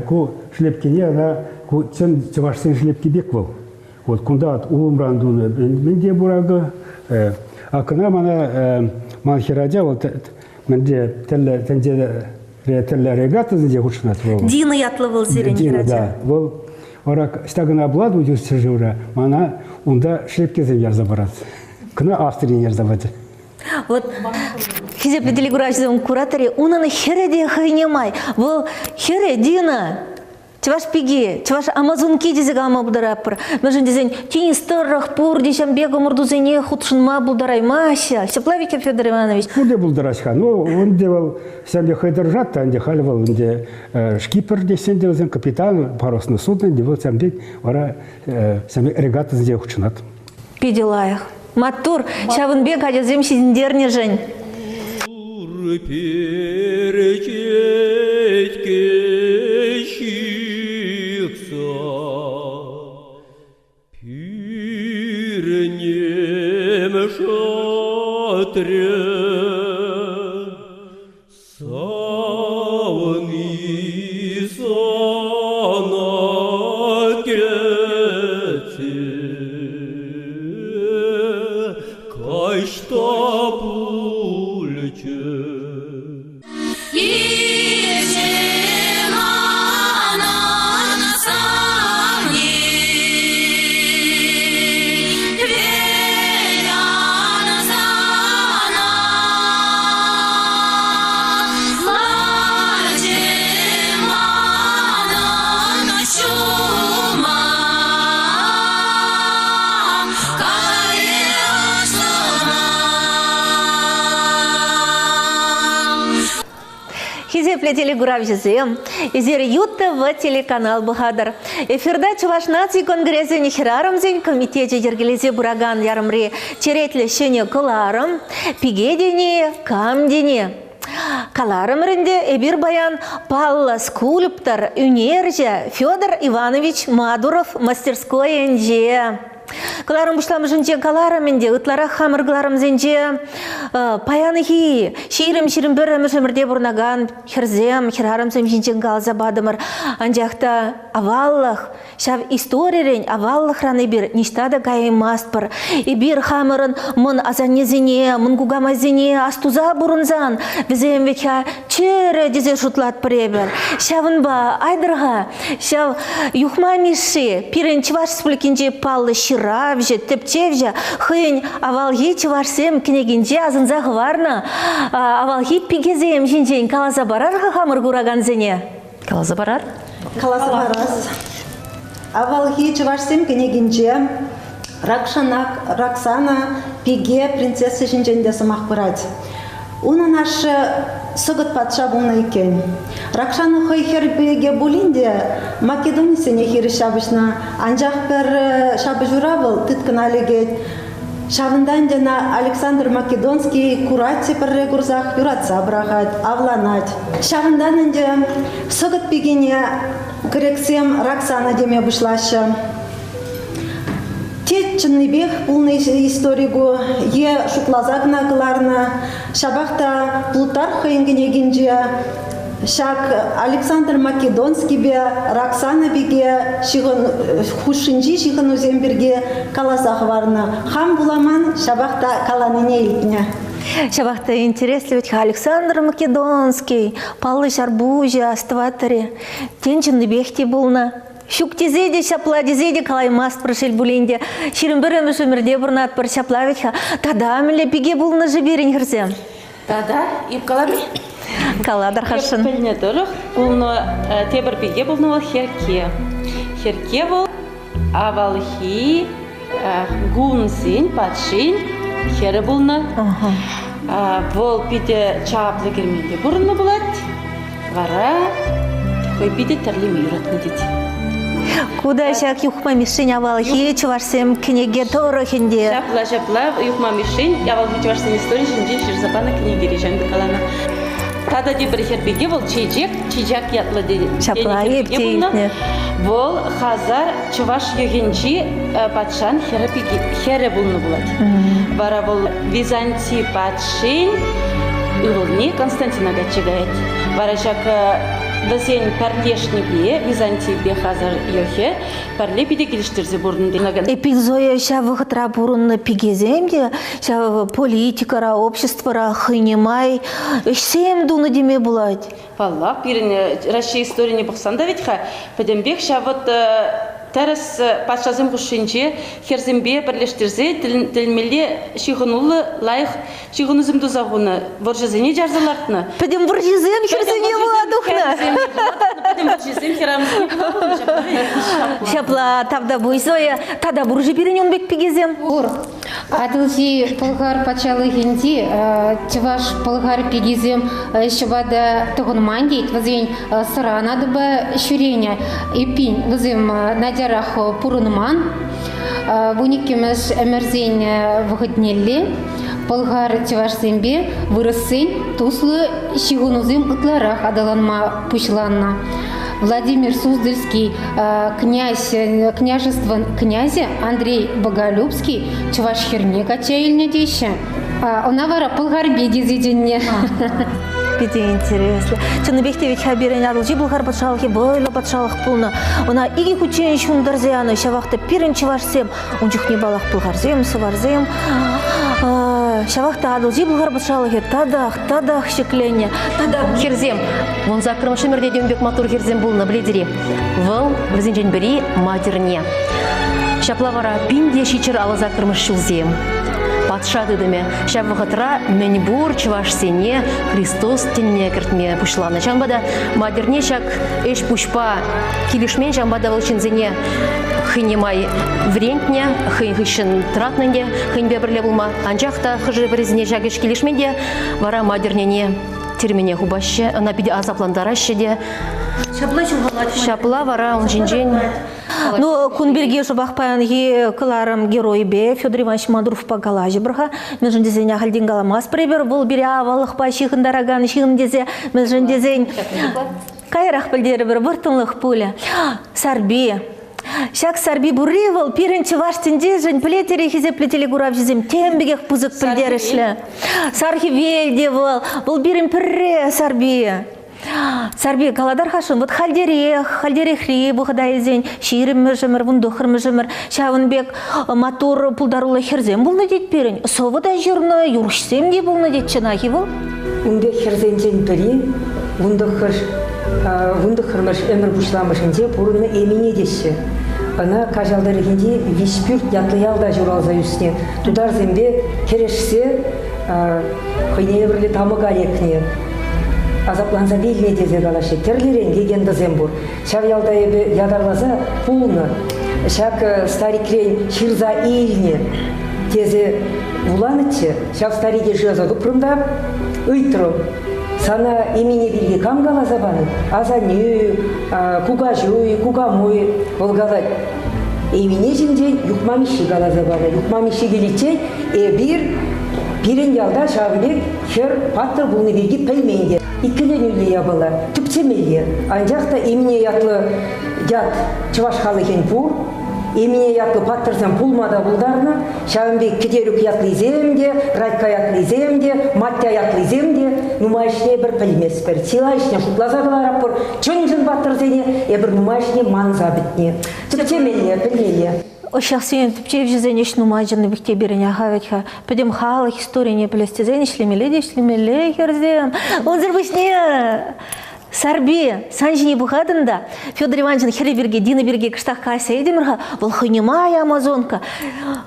Ку шлепкине ӑна ку чӑн чӑвашсен шлепки пек вӑл. Вот кунта улӑмран тунӑ мӗн те пур акӑ. А кӑна мана ман хӗрача вӑл мӗнле тӗрлӗ тӗнчере тӗрлӗ регатӑсенче хутшӑнать вӑл. Дина ятлӑ вӑл сирӗн Дина, да. Вӑл вара ӑҫта кӑна пулать ут ҫӗршывра, мана унта шлепкесем ярса парать. Кӑна Австрине ярса пачӗ. Вот хисеплӗ телекуравҫӑсем куратӑр-и, унӑн хӗрӗ те хӑйне май. Вӑл хӗрӗ Дина Чӑваш пики, чӑваш амазонки тесе калама пултаратпӑр. Мӗншӗн тесен тинӗс тӑрӑх пурте ҫам пек ӑмӑртусене хутшӑнма пултараймаҫҫӗ. Ҫапла ведь, Федор Иванович? Пурте пултараҫ-ха. Ну, ӗнтӗ вӑл ҫам пек хӑй тӑрӑшать та ӗнтӗ халь вӑл ӗнтӗ шкипер теҫҫӗ ӗнтӗ вӗсем, капитан паруснӑ судно ӗнтӗ вӑл ҫам пек вара ҫам пек регатӑсенче хутшӑнать. Питӗ лайӑх. Маттур, ҫавӑн пек ачасем ҫитӗнтернӗшӗн. Перчетке ҫыхса пӳрнем шӑтрӗ. Савни сана кӗтсе каҫ та пулчӗ. Килчӗ манӑн савни, хӗвел сана. Ларчӗ манӑн ҫума, кайрӗ ӑшӑма. Хисеплӗ телекуравҫӑсем, эсир ЮТВ телеканал пӑхатӑр. Эфирта Чӑваш наци конгресӗн хӗрарӑмсен комитечӗ йӗркелесе пыракан ярӑмри черетлӗ ҫӗнӗ кӑларӑм «Пике тени, кам тени?» Каларӑмӑр ӗнтӗ, эпир паян паллӑ скульптор, ӳнерҫӗ Федор Иванович Мадуров мастерскойӗнче. Кӑларӑм пуҫламӑшӗнче каларӑм ӗнтӗ, ытларах хамӑр кӑларӑмсенче паянхи 20-21 ӗмӗрте пурӑнакан хӗрсем, хӗрарӑмсем ҫинчен каласа патӑмӑр. Анчах та аваллӑх, ҫав историрен, аваллӑхран эпир ниҫта та каяймастпӑр. Эпир хамӑрӑн мӑн асаннесене, мӑн кукамайсене астуса пурӑнсан, вӗсем вӗт-ха чӗрӗ тесе шутлатпӑр эпир. Ҫавӑнпа айтӑр-ха Ҫав Юхма Мишши, пирӗн Чӑваш Республикинчи паллӑ ҫыравҫӑ, тӗпчевҫӗ, хӑйӗн авалхи чӑвашсем кӗнекинче асӑнса хӑварнӑ авалхи пикесем ҫинчен каласа парар-ха хамӑр куракансене. Каласа парар? Каласа парас. Авалхи чӑвашсем кӗнекинче Ракшанак, Роксана пике принцесса ҫинчен те сӑмах пырать. Унӑн ашшӗ Сӑкӑт патша пулнӑ иккен. Ракшана хӑй хӗр пике пулин те македонисене хирӗҫ ҫапӑҫнӑ, анчах пӗр ҫапӑҫура вӑл тыткӑна лекет. Ҫавӑнта ӗнтӗ ӑна Александр Македонский курать те пӗрре курсах юратса пӑрахать, авланать. Ҫавӑнтан ӗнтӗ Сӑкӑт пикине грексем Роксана теме пуҫлаҫҫӗ. Те чӑннипех пулнӑ истори ку, е шутласа кӑна кӑларнӑ. Ҫапах та Плутарх хӑйӗн кӗнекинче ҫак Александр Македонскипе Роксана пике хушшинчи ҫыхӑнусем пирки каласа хӑварнӑ. Хам вуламан, ҫапах та каланине илтнӗ. Ҫапах та интереслӗ вӗт-ха Александр Македонский, паллӑ ҫарпуҫӗ, астӑваттӑр-и? Тен, чӑннипех те пулнӑ. Ҫук тесе те, ҫапла тесе те калаймастпӑр, шел пулин те. 21-мӗш ӗмӗрте пурӑнатпӑр, ҫапла вӗт-ха. Тата мӗнле пике пулнӑ-ши пирӗн хӗрсем? Тата эп калам-и? Калатӑр хашшӑн. Эп пӗлнӗ тӑрӑх пулнӑ тепӗр пике пулнӑ вӑл Хӗрке. Хӗрке вӑл авалхи гунсен патшин хӗрӗ пулнӑ. Вӑл питӗ чаплӑ керменте пурӑннӑ пулать. Вара хӑй питӗ тӗрлеме юратнӑ тет. Ку та ҫак Юхма Мишшин авалхи чӑвашсем кӗнеке тӑрӑх ӗнтӗ. Ҫапла, ҫапла Юхма Мишшин авалхи чӑвашсен историйӗ ҫинчен ҫырса панӑ кӗнекере ҫавӑн пек каланӑ. Тата тепӗр хӗр пике вӑл Чечек, Чичак ятлӑ тенӗ Ҫапла, хӗр пике пулнӑ. Вӑл Хазар чӑваш йӑхӗнчи патшан хӗрӗ пике, хӗрӗ пулнӑ пулать. Вара вӑл Византи патшин ывӑлне Константина качча каять. Вара ҫак вӗсен пӗрлешнипе Византипе Хазар йӑхӗ пӗрле питӗ килӗштерсе пурӑннӑ. Эпир Зоя ҫав вӑхӑтра пурӑннӑ пикесем те ҫав политикӑра, обществӑра хӑйне май ӗҫсем тунӑ теме пулать. Паллах, пирӗн Раҫҫей историне пӑхсан та вӗт-ха пӗтӗмпех ҫав вӑт тӗрӗс патшасем хушшинче хӗрсемпе пӗрлештерсе тӗлӗнмелле ҫыхӑнуллӑ лайӑх ҫыхӑнусем туса хунӑ, вӑрҫӑсене чарса лартнӑ. Пӗтӗм вӑрҫӑсем хӗрсене пула тухнӑ. Пӗтӗм вӑрҫӑсем хӗрарӑмсене пула пулнӑ ҫапла. Ҫапла, тавтапуҫ, Зоя. Тата пур-ши пирӗн ун пек пикесем? Пур. Атӑлҫи Пӑлхар патшалӑхӗнчи чӑваш пӑлхар пикисем ҫӑпата тӑхӑнман тет, вӗсен сӑран атӑпа ҫӳренӗ. Эппин, вӗсем начарах пурӑнман. Вуниккӗмӗш ӗмӗрсен вӑхӑтнелле пӑлхар чӑвашсемпе вырӑссен туслӑ ҫыхӑнусем ытларах аталанма пуҫланнӑ. Владимир Суздальский князь, княжествӑн князӗ Андрей Боголюбский чӑваш хӗрне качча илнӗ теҫҫӗ. Ӑна вара Пӑлхарпи тесе чӗннӗ. Питӗ интереслӗ. Чӑннипех те вӗт-ха пирӗн Атӑлҫи Пӑлхар патшалӑхӗ вӑйлӑ патшалӑх пулнӑ. Ӑна икӗ хутчен ҫунтарса янӑ. Ҫавах та пирӗн чӑвашсем, ун чухне паллах пӑлхарсем, сӑварсем, ҫавах та Атӑлҫи Пӑлхар патшалӑхӗ татах, татах ҫӗкленнӗ. Тата хӗрсем 18-мӗш ӗмӗрте те ун пек маттур хӗрсем пулнӑ, пӗлетӗр-и? Вӑл вӗсенчен пӗри Матӗрне. Ҫапла вара 1758 ҫулсем патша тытӑмӗ ҫав вӑхӑтра мӗнпур чӑвашсене Христос тӗнне кӗртме пуҫланӑ. Ҫавӑнпа та Матӗрне ҫак ӗҫ-пуҫпа килӗшмен, ҫавӑнпа та вӑл ҫынсене хӑйне май вӗрентнӗ, хӑйӗн хыҫҫӑн тӑратнӑ ӗнтӗ хӑйӗнпе пӗрле пулма. Анчах та хӑшӗ-пӗрисене ҫак ӗҫ килӗшмен те, вара Матӗрнене тӗрмене хупаҫҫӗ, ӑна питӗ асаплантараҫҫӗ те. Ҫапла ҫухалать. Ҫапла вара ун ҫинчен Ну, кун пирки шӑпах паянхи кӑларӑм геройӗпе Федор Иванович Мадуровпа калаҫӑпӑр-ха. Мӗншӗн тесен ахальтен каламастпӑр эпир, вӑл пире аваллӑхпа ҫыхӑнтаракан ҫын тесе, мӗншӗн тесен каярах пӗлтерӗпӗр, вӑрттӑнлӑх пулӗ. Сарпи. Ҫак Сарпи пурри вӑл пирӗн чӑваш тӗнчишӗн пӗлетӗр-и хисеплӗ телекуравҫӑсем тем пекех пысӑк пӗлтерӗшлӗ. Сар хӗвел те вӑл, вӑл пирӗн пӗрре Сарпи. Сарпи, калатар-хашӑн, вот хальтерех, хальтерехри вӑхӑта илсен ҫирӗммӗшӗмӗр, вунтӑххӑрмӗшӗмӗр ҫавӑн пек маттур пултаруллӑ хӗрсем пулнӑ тет пирӗн. Сӑвӑ та ҫырнӑ, юрӑҫсем те пулнӑ тет чӑнах-и вӑл? Ун пек хӗрсенчен пӗри вунтӑххӑрмӗш ӗмӗр пуҫламӑшӗнче пурӑннӑ Эмине теҫҫӗ. Ӑна Каҫал тӑрӑхӗнчи Виҫпӳрт ятлӑ ялта ҫуралса ӳснӗ. Тутарсемпе кӗрешсе хӑйне евӗрлӗ тамӑка лекнӗ. Асапланса вилнӗ тесе калаҫҫӗ. Тӗрлӗрен легендӑсем пур. Ҫав ялта эпӗ ятарласа пулнӑ. Ҫак старикрен ҫырса илнӗ тесе вуланӑччӗ. Ҫав старике шыраса тупрӑм та ыйтрӑм. Сана имене пирки кам каласа панӑ? Асаннӳ, кукаҫуй, кукамуй. Вӑл калать, Эмине ҫинчен Юхма Мишши каласа панӑ. Юхма Мишши киличчен эпир пирӗн ялта ҫавӑн пек хӗр паттӑр пулни пирки пӗлмен те. Иккӗленӳллӗ япала, тӗпчемелле. Анчах та Эмине ятлӑ ят чӑваш халӑхӗн пур. Эмине ятлӑ паттӑрсем пулма та пултарнӑ. Ҫавӑн пек Кӗтерук ятлисем те, Райка ятлисем те, Маття ятлисем те нумайӑшне эпир пӗлместпӗр. Чылайӑшне шутласа кӑларатпӑр. Чӑн-чӑн паттӑрсене эпир нумайӑшне манса пӗтнӗ. Тӗпчемелле, пӗлмелле. Ҫаксен тӗпчевҫӗсен ӗҫ нумай чӑннипех те пирӗн аха вӗт-ха. Пӗтӗм халӑх историне пӗлес тесен ӗҫлемелле те ӗҫлемелле хӗрсем. Унсӑр пуҫне Сарпи, сан ҫине пӑхатӑн та, Федор Ивановичӑн хӗрӗ пирки, Дина пирки кӑштах калаҫса илтӗмӗр-ха, вӑл хӑйне май амазонка.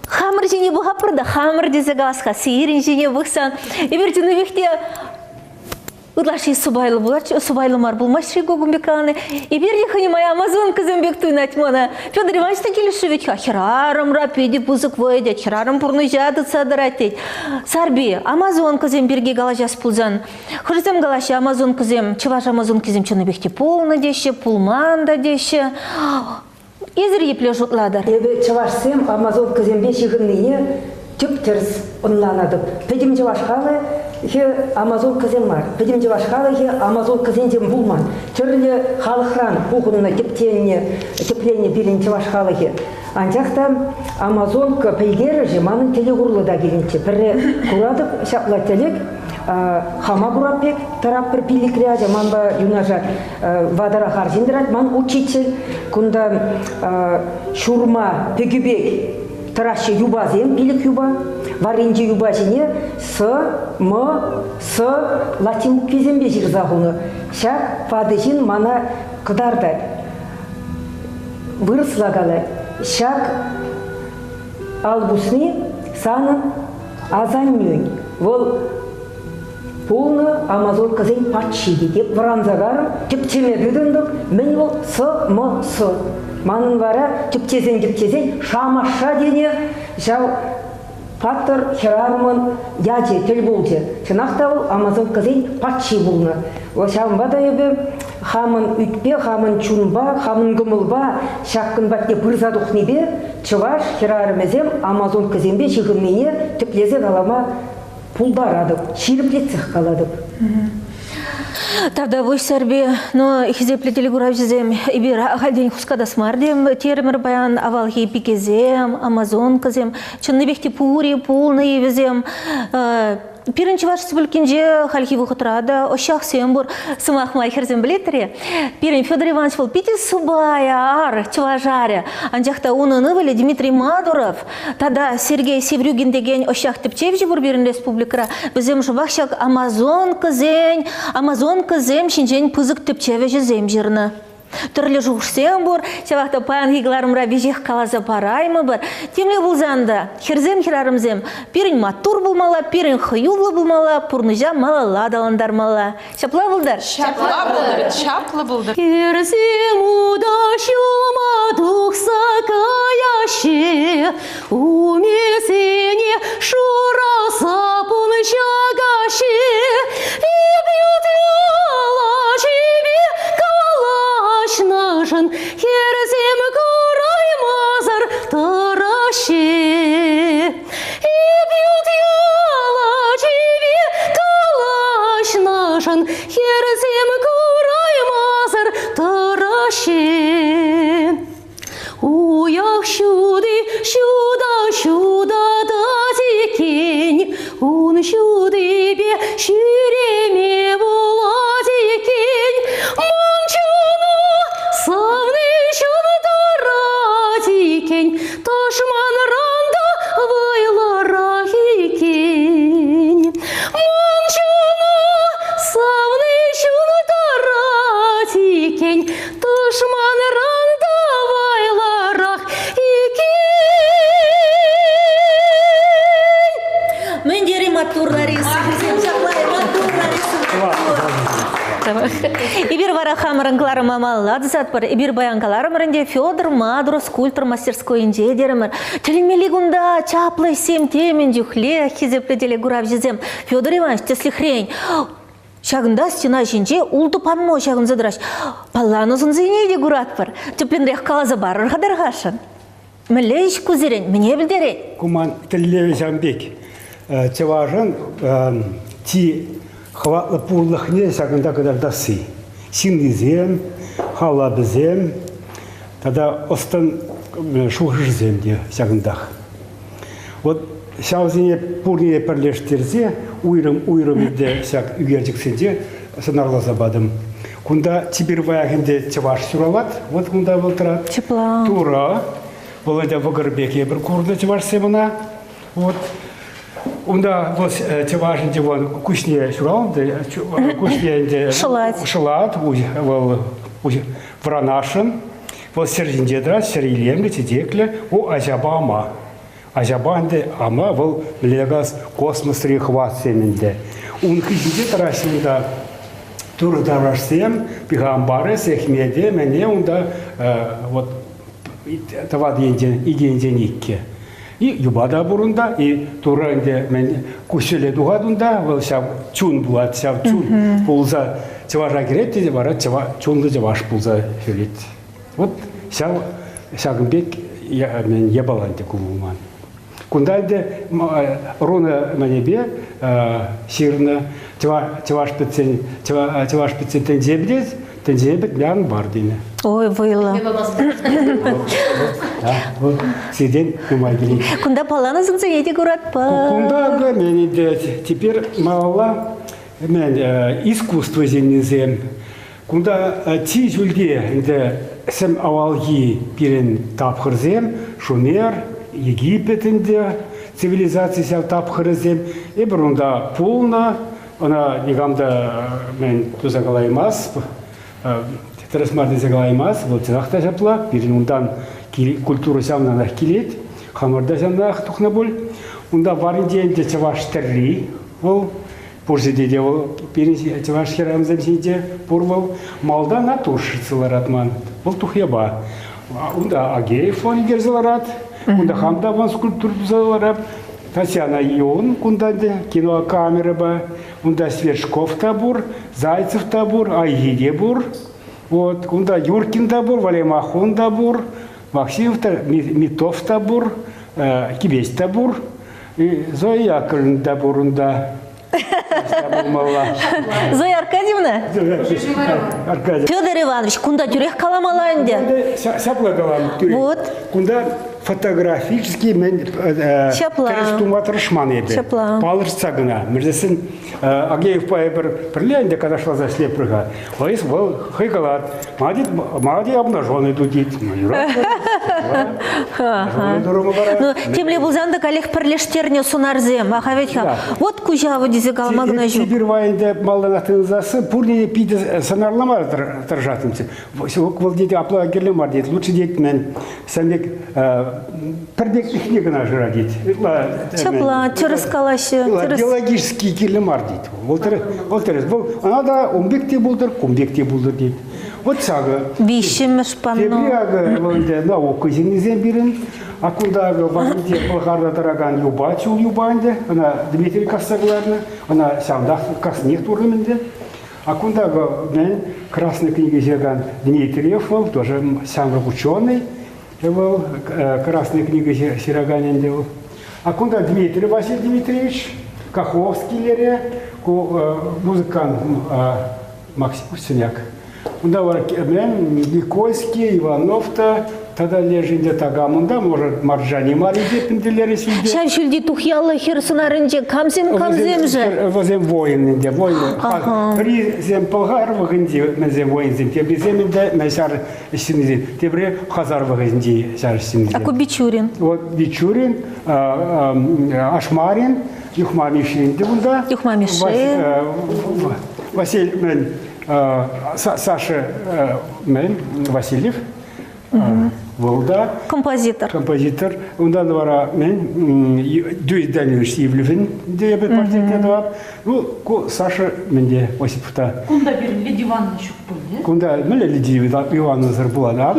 Хамӑр ҫине пӑхатпӑр та, хамӑр тесе калас-ха, сирӗн ҫине пӑхсан. Эпир чӑннипех те ытлашши сӑпайлӑ пулать, сӑпайлӑ мар пулмасть-ши ку кун пек калани. Эпир те хӑйне май амазонкӑсем пек туйӑнать мана. Федор Иванович та килӗшрӗ вӗт-ха, хӗрарӑмра питӗ пысӑк вӑй тет, хӗрарӑм пурнӑҫа тытса тӑрать тет. Сарпи, амазонкӑсем пирки калаҫас пулсан, Хӑшӗсем калаҫҫӗ, амазонкӑсем, чӑваш амазонкисем чӑннипех те пулнӑ теҫҫӗ, пулман та теҫҫӗ. Эсир епле шутлатӑр? Эпӗ чӑвашсем амазонкӑсемпе ҫыхӑннине тӗп-тӗрӗс ӑнланатӑп. Пӗтӗм чӑваш халӑхӗ амазонкӑсем мар. Пӗтӗм чӑваш халӑхӗ амазонкӑсенчен пулман. Тӗрлӗ халӑхран пухӑннӑ, тӗптеннӗ, тӗпленнӗ пирӗн чӑваш халӑхӗ. Анчах та амазонка пӗлтерӗшӗ манӑн тӗлӗк урлӑ та килнӗччӗ. Пӗрре куратӑп ҫапла тӗлӗк, хама курап пек тӑрап пӗр пиллӗкре ача манпа юнашар ватӑрах арҫын тӑрать, ман учитель. Кунта ҫурма пӗкӗ пек тӑраҫҫӗ юпасем, пилӗк юпа. Варринчи юпа ҫине С, М, С латин буквисемпе ҫырса хунӑ. Ҫак ватӑ ҫын мана кӑтартать. Вырӑсла калать, ҫак ал пусни санӑн асаннӳн. Вӑл пулнӑ амазонкӑсен патши тет. Вӑранса карӑм, тӗпчеме тытӑнтӑм. Мӗн вӑл С-М-С? Манӑн вара тӗпчесен-тӗпчесен Шамаша тенӗ ҫав Паттӑр хӗрарӑмӑн ячӗ тӗл пулчӗ. Чӑнах та вӑл амазонкӑсен патши пулнӑ. Ҫавӑнпа та эпӗ хамӑн ӳтпе, хамӑн чунпа, хамӑн кӑмӑлпа ҫакӑн патне пырса тухнипе чӑваш хӗрарӑмӗсем амазонкӑсемпе ҫыхӑннине тӗплесе калама пултаратӑп, ҫирӗплетсех калатӑп. Тавтапуҫ, Сарпи. Но хисеплӗ телекуравҫӑсем, эпир ахальтен хускатас мар терӗмӗр паян авалхи пикесем, амазонкӑсем. Чӑннипех те пур-и, пулнӑ-и вӗсем. Пирӗн Чӑваш Республикинче хальхи вӑхӑтра та ӑсчахсем пур. Сӑмах май хӗрсем пӗлетӗр-и? Пирӗн Федор Иванович вӑл питӗ сӑпая ар, чӑваш арӗ. Анчах та унӑн ывӑлӗ Дмитрий Мадуров Тата Сергей Севрюгин текен ӑсчах тӗпчевҫӗ пур пирӗн республикӑра. Вӗсем шӑпах ҫак амазонкӑсен, амазонкӑсем ҫинчен пысӑк тӗпчев ӗҫӗсем ҫырнӑ. Тӗрлӗ шухӑшсем пур, ҫавах та паянхи кӑларӑмра веҫех каласа параймӑпӑр. Темле пулсан та, хӗрсем, хӗрарӑмсем, пирӗн маттур пулмалла, пирӗн хӑюллӑ пулмалла, пурнӑҫа малалла аталантармалла. Ҫапла пултӑр. Ҫапла пултӑр, чаплӑ пултӑр. Хӗрсем ута ҫулма тухса каяҫҫӗ, умӗсене шура саппун ҫакаҫҫӗ. Эп ют яла чипе калаҫнӑшӑн хӗрсем кураймасӑр тӑраҫҫӗ. Эп ют яла чипе калаҫнӑшӑн хӗрсем кураймасӑр тӑраҫҫӗ. ҫута ҫутатать иккен, ун ҫутипе ҫӳреме пулать иккен. Ман чуна савни ҫунтарать иккен, тӑшманран та вӑйлӑрах иккен. Ман чуна савни ҫунтарать иккен, тӑшманран та вӑйлӑрах иккен. Мӗн тери маттур Лариса, вӗсем ҫапла маттур Лариса. Эпир вара хамӑрӑн кӑларӑма малалла тӑсатпӑр. Эпир паян каларӑмӑр ӗнтӗ Федор Мадуров скульптор мастерскойӗнче терӗмӗр. Тӗлӗнмелли кунта чаплӑ ӗҫсем темӗн чухлех хисеплӗ телекуравҫӑсем. Федор Иванович, тӗслӗхрен, ҫакӑнта стена ҫинче ултӑ панно ҫакӑнса тӑраҫ. Палланӑ сӑнсене те куратпӑр. Тӗплӗнрех каласа парӑр-ха тархасшӑн. Мӗнле ӗҫ ку сирӗн? Мӗне пӗлтерет? Ку ман тӗллевӗ ҫавӑн пек. Чӑвашӑн чи хӑватлӑ пурлӑхне ҫакӑнта кӑтартасси. Ҫыннисем, халапӗсем тата ӑс-тӑн шухӑшӗсем те ҫакӑнтах. Вот ҫавсене пурне пӗрлештерсе уйрӑм-уйрӑм те ҫак ӳкерчӗксенче сӑнарласа патӑм. Кунта чипер паях ӗнтӗ чӑваш ҫуралать, вот кунта вӑл тӑрать. Чӑпла. Тура, вӑл ӗнтӗ вӑкӑр пек эпир курнӑ чӑвашсем ӑна. Вот. Унта вӑл чӑваш ӗнтӗ вӑл куҫне ҫуралнӑ, куҫне ӗнтӗ шӑлать. Шӑлать, вӑл вӑранасшӑн. Вӑл ҫӗр ҫинче тӑрать, ҫӗр илемлӗ, чечеклӗ. Ку аҫапа ама. Аҫапа ӗнтӗ ама вӑл мӗнле космосри хӑватсем ӗнтӗ. Ун хыҫӗнче тӑраҫҫӗ унта турӑ таврашсем, пихампарӗ, сехмете, мӗне унта вот тӑват енчен, икӗ енчен иккӗ. И юпа та пур унта, и турӑ ӗнтӗ мӗн куҫҫуле тухать унта, вӑл ҫав чун пулать, ҫав чун пулса чӑваша кӗрет те вара чунлӑ чӑваш пулса ҫӳрет. Вот ҫав ҫакӑн пек мӗн япала ӗнтӗ ку пулман. Кунта ӗнтӗ руна мӗнӗпе ҫырнӑ чӑваш пӗтсен чӑваш пӗтсен тӗнче пӗтет, тӗнчене пӗтме ан пар тенӗ. Ой, вӑйлӑ. Сиртен нумай килет. Кунта палланӑ сӑнсене те куратпӑр. Кунта мӗн теперь малалла мӗн искусство ҫыннисем. Кунта чи ҫӳлте ӗнтӗ сӗм авалхи пирӗн тапхӑрсем, Шумер, Египет ӗнтӗ, цивилизаци ҫав тапхӑрӗсем. Эпир унта пулнӑ, ӑна никам та мӗн туса калаймасть, тӗрӗс мар тесе калаймасть, вӑл чӑнах та ҫапла. Пирӗн унтан культура ҫавнанах килет, хамӑр та ҫавнах тухнӑ пуль. Унта варринче ӗнтӗ чӑваш тӗрри вӑл, пур ҫӗрте те вӑл пирӗн чӑваш хӗрарӑмсем ҫинче пур вӑл. Малтан натурщица ларатман, вӑл тухьяпа. Унта Агеев вӑл ӳкерсе ларать, унта хам та вӑл скульптура туса ларап. Татьяна Ион кунта ӗнтӗ кинокамерӑпа. Унта Сверчков та пур, Зайцев та пур, Айхи те пур. Вот, кунта Юркин та пур, Валемахон та пур, Максимов та, Митов та пур, Кибеч та пур, Зоя Яковлевна та пур унта. Зоя Аркадьевна? Аркадий. Федор Иванович, кунта тӳрех каламалла ӗнтӗ. Ҫапла калам. Вот. Кунта фотографический мӗн Ҫапла. тӗрӗс тума тӑрӑшман эпӗ. Ҫапла. Палӑртса кӑна. Мӗншӗн Агеевпа эпир пӗрле ӗнтӗ канашласа ӗҫлеппӗр-ха. Вӑл хӑй калать, Мади обнаженный тут тет. Ну, юрать. Ну, темле пулсан та каллех пӗрлештернӗ сӑнарсем. Аха вӗт-ха. Вот куҫа тесе калама кӑна ҫук. Эпир вайӗнте малтанах тытӑнсассӑн пурне те питӗ сӑнарлама тӑрӑшаттӑмччӗ. Вӑл тет апла кирлӗ мар тет. Лучше тет мӗн сан пек пӗр пеклӗхне кӑна шыра тет. Ҫапла, тӗрӗс калаҫҫӗ. Биологически кирлӗ мар тет. Вӑл тӗрӗс. Вӑл ӑна та ун пек те пултӑр, кун пек те пултӑр тет. Вот ҫакӑ. Виҫҫӗмӗш панно. Тепри акӑ вӑл ӗнтӗ наука ҫыннисем пирӗн. А кунта акӑ варринче Пӑлхарта тӑракан юпа, чул юпа ӗнтӗ. Ӑна Дмитрий касса кӑларнӑ. Ӑна ҫавӑнтах каснех туртӑм ӗнтӗ. А кунта акӑ мӗн Красная книга ҫыракан Дмитриев вӑл, тоже ҫамрӑк ученый. Вӑл Красная книга ҫыракан ӗнтӗ вӑл. А кунта Дмитрий Василий Дмитриевич Каховский лере, ку музыкант Максим Синяк. Унта вара Никольский, Иванов та, тата лешӗнче такам унта, может, Марджани мар-и теппӗнтелерӗ ҫинче. Ҫав ҫӳлти тухьяллӑ хӗр сӑнарӗнче камсем камсем-ши? Вӗсем воин ӗнтӗ, воин. Пӗрисем пӑлхар вӑхӑтӗнчи мӗнсем воинсем, теприсем ӗнтӗ ҫар ӗҫченӗсем, тепри хазар вӑхӑтӗнчи ҫар ӗҫченӗсем. А ку Бичурин? Вот Бичурин, Ашмарин, Юхма Мишши ӗнтӗ кунта. Юхма Мишши. Василий, мӗн, Саша мӗн, Васильев. Вӑл та. Композитор. Композитор. Унтан вара мӗн, Дюй Данилович Ивлевӗн те эпӗ портретне тӑвап. Ну, ку Саша мӗнте Осипов та. Кунта пирӗн Лидия Ивановна ҫук пуль, Кунта мӗнле Лидия Ивановнӑсӑр пулать, а?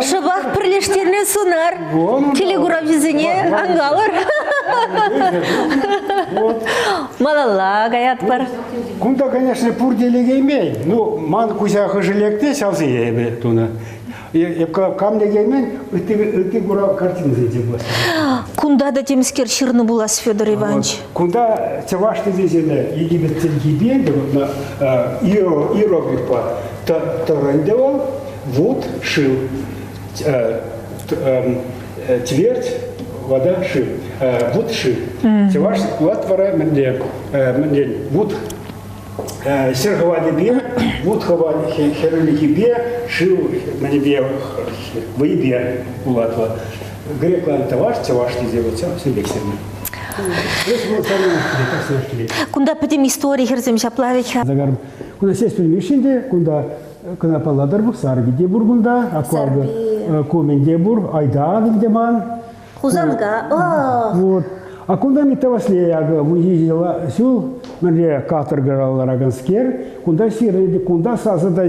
Шӑпах пӗрлештернӗ сӑнар. Телекуравҫӑсене ан калӑр. Малалла каятпӑр. Кунта, конечно, пурте лекеймен. Ну, ман куҫа хӑшӗ лекнӗ, ҫавсене эпӗ тунӑ. Эп кам лекеймен, ытти курав картинӑсенче пулас. Кунта та темскер ҫырнӑ пулас, Федор Иванович. Кунта чӑваш тӗсесене Египет чӗлхипе иероглифпа тӑрӑ ӗнтӗ вӑл, вут, шыв, твердь, вода, шыв, вут, шыв. Чӑваш ват вара мӗнле, мӗнле вут ҫӗр хӑватӗпе, вут хӗрӳлӗхӗпе, шыв мӗнӗпе, вӑйӗпе пулать вӑл. Греклан тӑваш, чӑваш тесе вот ҫав пек ҫырнӑ. Кунта пӗтӗм истори хӗрсем ҫапла вӗт-ха. Кунта Ҫеҫпӗл Мишшин те, кунта кӑна паллатӑр пур, Сарпи те пур кунта, Акварга Кумен те пур, Айдакӑн те ман. Хусанка. Вот. А кунта Митта Ваҫлей акӑ вунҫичӗ ҫул мӗнле каторгӑра лараканскер, кунта ҫырнӑ, кунта сасӑ та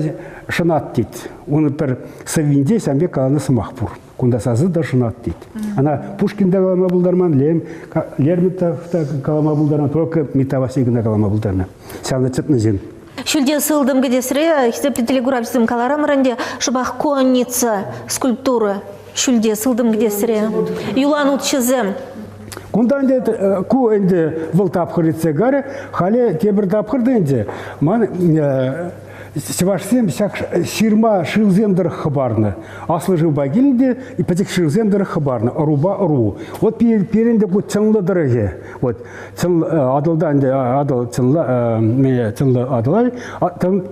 шӑнат тет. Унӑн пӗр сӑввинче ҫавӑн пек каланӑ сӑмах пур. Кунта сасӑ та шӑнат тет. Ана Пушкин та калама пултарман, Лермонтов та калама пултарман, только Митта Ваҫлей кӑна калама пултарнӑ. Ҫавна чӑтнӑ ҫын. Ҫӳлте сылтӑм кӗтесре хисеплӗ телекуравҫӑсем каларӑмӑр ӗнтӗ, шӑпах конница скульптура ҫӳлте сылтӑм кӗтесре. Юлан утҫӑсем. Кунта ӗнтӗ ку ӗнтӗ вӑл тапхӑр иртсе карӗ, халӗ тепӗр тапхӑр та ӗнтӗ ман чӑвашсем ҫак ҫырма шывсем тӑрӑх хӑпарнӑ. Аслӑ шывпа килнӗ те пӗчӗк шывсем тӑрӑх хӑпарнӑ, ӑрупа ӑру. Вот пирӗн те ку Чӑнлӑ тӑрӑхӗ. Вот Атӑлта ӗнтӗ Атӑл Чӑнлӑ Чӑнлӑ Атӑла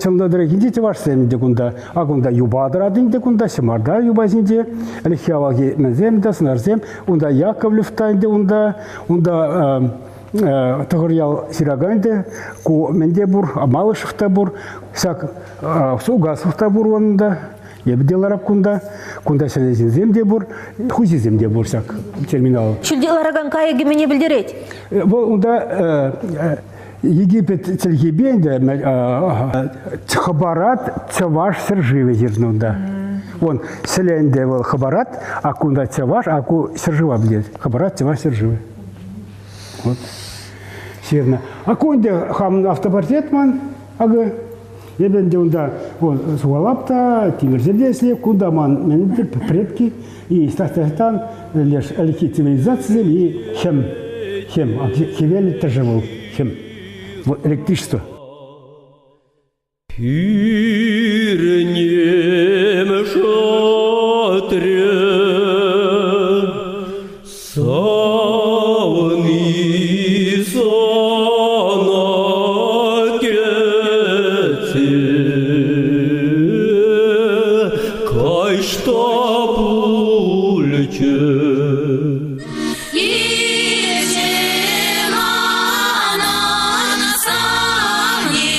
Чӑнлӑ тӑрӑхӗнчи чӑвашсем ӗнтӗ кунта. А кунта юпа тӑрать ӗнтӗ кунта, ҫӑмарта юпа ҫинче. Ӗлӗкхи авалхи мӗнсем те, сӑнарсем. Унта Яковлев та ӗнтӗ унта. Унта Тӑхӑрьял ҫыракан ӗнтӗ. Ку мӗн те пур, Малышев та пур. Ҫак Сугасов та пур унта. Эпӗ те ларап кунта. Кунта ҫӗнӗ ҫынсем те пур, хуҫисем те пур ҫак терминал. Ҫӳлте ларакан кайӑкӗ мӗне пӗлтерет? Вӑл унта Египет чӗлхипе ӗнтӗ хӑпарат чӑваш ҫӗршывӗ ҫырнӑ унта. Вон ҫӗле ӗнтӗ вӑл хӑпарат, а кунта чӑваш, а ку ҫӗршыва пӗлтерет. Хӑпарат чӑваш ҫӗршывӗ. Вот. Ҫырнӑ. А ку ӗнтӗ хамӑн автопортрет ман, акӑ. Эпӗ ӗнтӗ унта сухалап та, тимӗрсем те ӗҫлеп, кунта ман мӗн предки и стан леш ӗлӗкхи цивилизацисем и хӗм, хӗм, хӗвел тӗшӗ вӑл, хӗм, вот электричество. Пӳрнем шӑтрӗ, Савни сана кӗтсе, каҫ та пулчӗ. Килчӗ манӑн савни.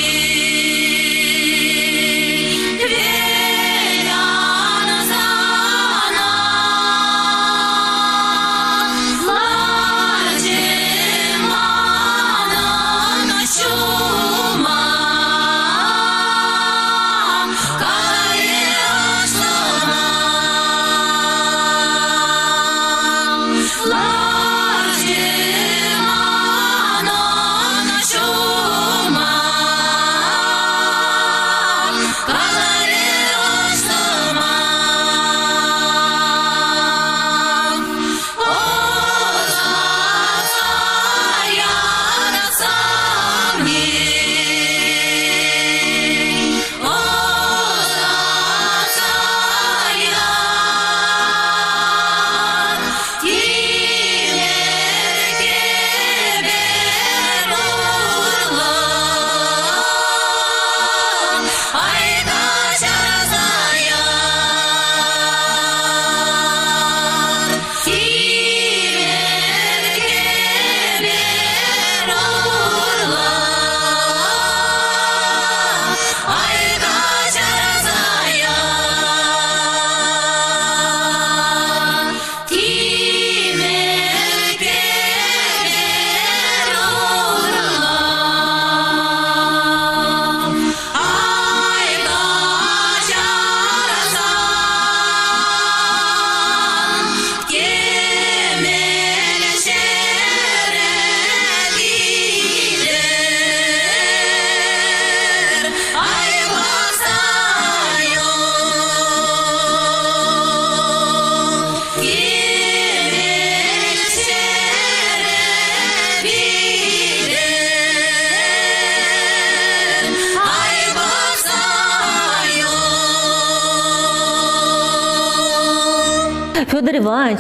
Федор Иванович,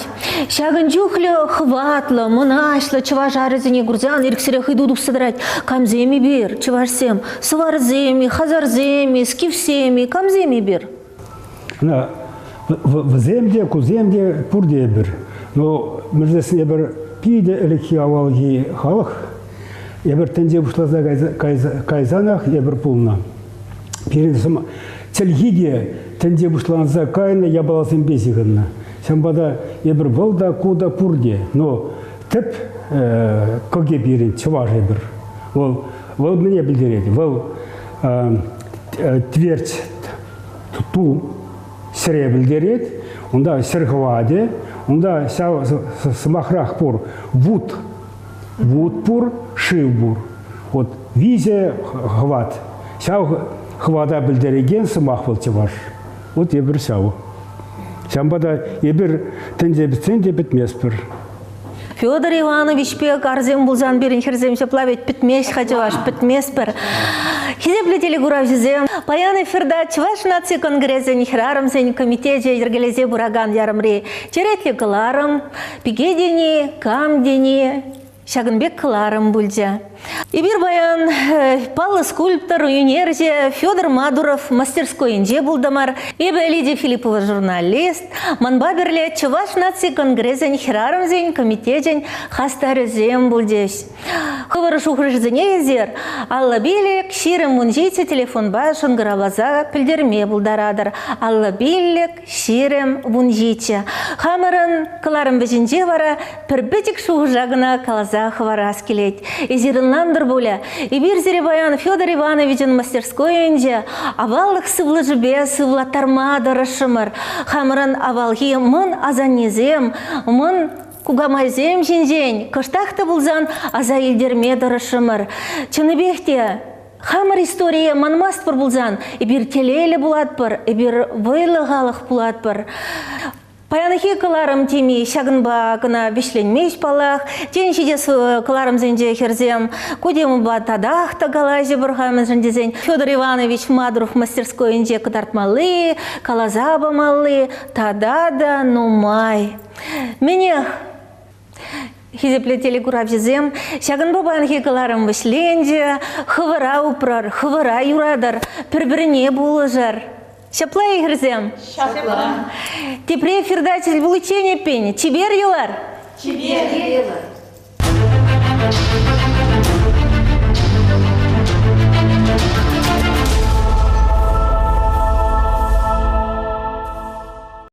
ҫакӑн чухлӗ хӑватлӑ, мӑнаҫлӑ чӑваш арӗсене курсан ирӗксӗрех ыйту тухса тӑрать. Камсем эпир, чӑвашсем? Сӑварсем-и, хазарсем-и, скифсем-и, камсем эпир? Ӑна вӗсем те, кусем те пурте эпир. Но мӗншӗн эпир питӗ ӗлӗкхи авалхи халӑх. Эпир тӗнче пуҫласа кайсанах эпир пулнӑ. Пирӗн чӗлхи те тӗнче пуҫланса кайнӑ япаласемпе ҫыхӑннӑ. Ҫавӑнпа та эпир вӑл та, ку та пурте. Но тӗп кӑкӗ пирӗн чӑваш эпир. Вӑл, вӑл мӗне пӗлтерет? Вӑл твердь ту ҫӗре пӗлтерет, унта ҫӗр хӑватӗ, унта ҫав сӑмахрах пур вут, вут пур, шыв пур. Вот виҫӗ хӑват. Ҫав хӑвата пӗлтерекен сӑмах вӑл чӑваш. Вот эпир ҫав. Ҫавӑнпа та эпир тӗнче пӗтсен те пӗтместпӗр. Федор Иванович пек арсем пулсан пирӗн хӗрсем ҫапла ведь пӗтмест-ха чӑваш, пӗтместпӗр. Хисеплӗ телекуравҫӑсем, паян эфирта Чӑваш наци конгресӗн хӗрарӑмсен комитечӗ йӗркелесе пыракан ярӑмри черетлӗ кӑларӑм, пике тени, кам тени, ҫакӑн пек кӑларӑм пулчӗ. Эпир паян паллӑ скульптор, ӳнерҫӗ Федор Мадуров мастерскойӗнче пултӑмӑр. Эпӗ Лидия Филиппова журналист. Манпа пӗрле Чӑваш наци конгресӗн хӗрарӑмсен комитечӗн хастарӗсем пулчӗҫ. Хӑвӑр шухӑшӗсене эсир 55 20 телефонпа шӑнкӑравласа пӗлтерме пултаратӑр. 55 20 17. Хамӑрӑн кӑларӑм вӗҫӗнче вара пӗр пӗчӗк шухӑша кӑна каласа хӑварас килет. Эсир ӑнлантӑр пулӗ, эпир сире паян Федор Ивановичӑн мастерскойӗнче аваллӑх сывлӑшӗпе сывлаттарма тӑрӑшрӑмӑр. Хамӑрӑн авалхи мӑн асаннесем, мӑн кукамайсем ҫинчен кӑштах та пулсан аса илтерме тӑрӑшрӑмӑр. Чӑннипех те, Хамӑр историе манмастпӑр пулсан, эпир телейлӗ пулатпӑр, эпир вӑйлӑ халӑх пулатпӑр. Паянхи кӑларӑм теми ҫакӑнпа кӑна вӗҫленмест паллах. Тен, ҫитес кӑларӑмсенче хӗрсем ку темӑпа татах та калаҫӑпӑр-ха, мӗншӗн тесен Федор Иванович Мадуров мастерскойӗнче кӑтартмалли, каласа памалли тата та нумай. Мӗнех, Хисеплӗ телекуравҫӑсем, ҫакӑнпа паянхи кӑларӑм вӗҫленчӗ. Хӑвӑра упрӑр, хӑвӑра юратӑр, пӗр-пӗрне пулӑшӑр. Ҫапла-и, хӗрсем? Ҫапла. Тепре эфирта тӗл пуличчен эппин, чипер юлар! Чипер юлар!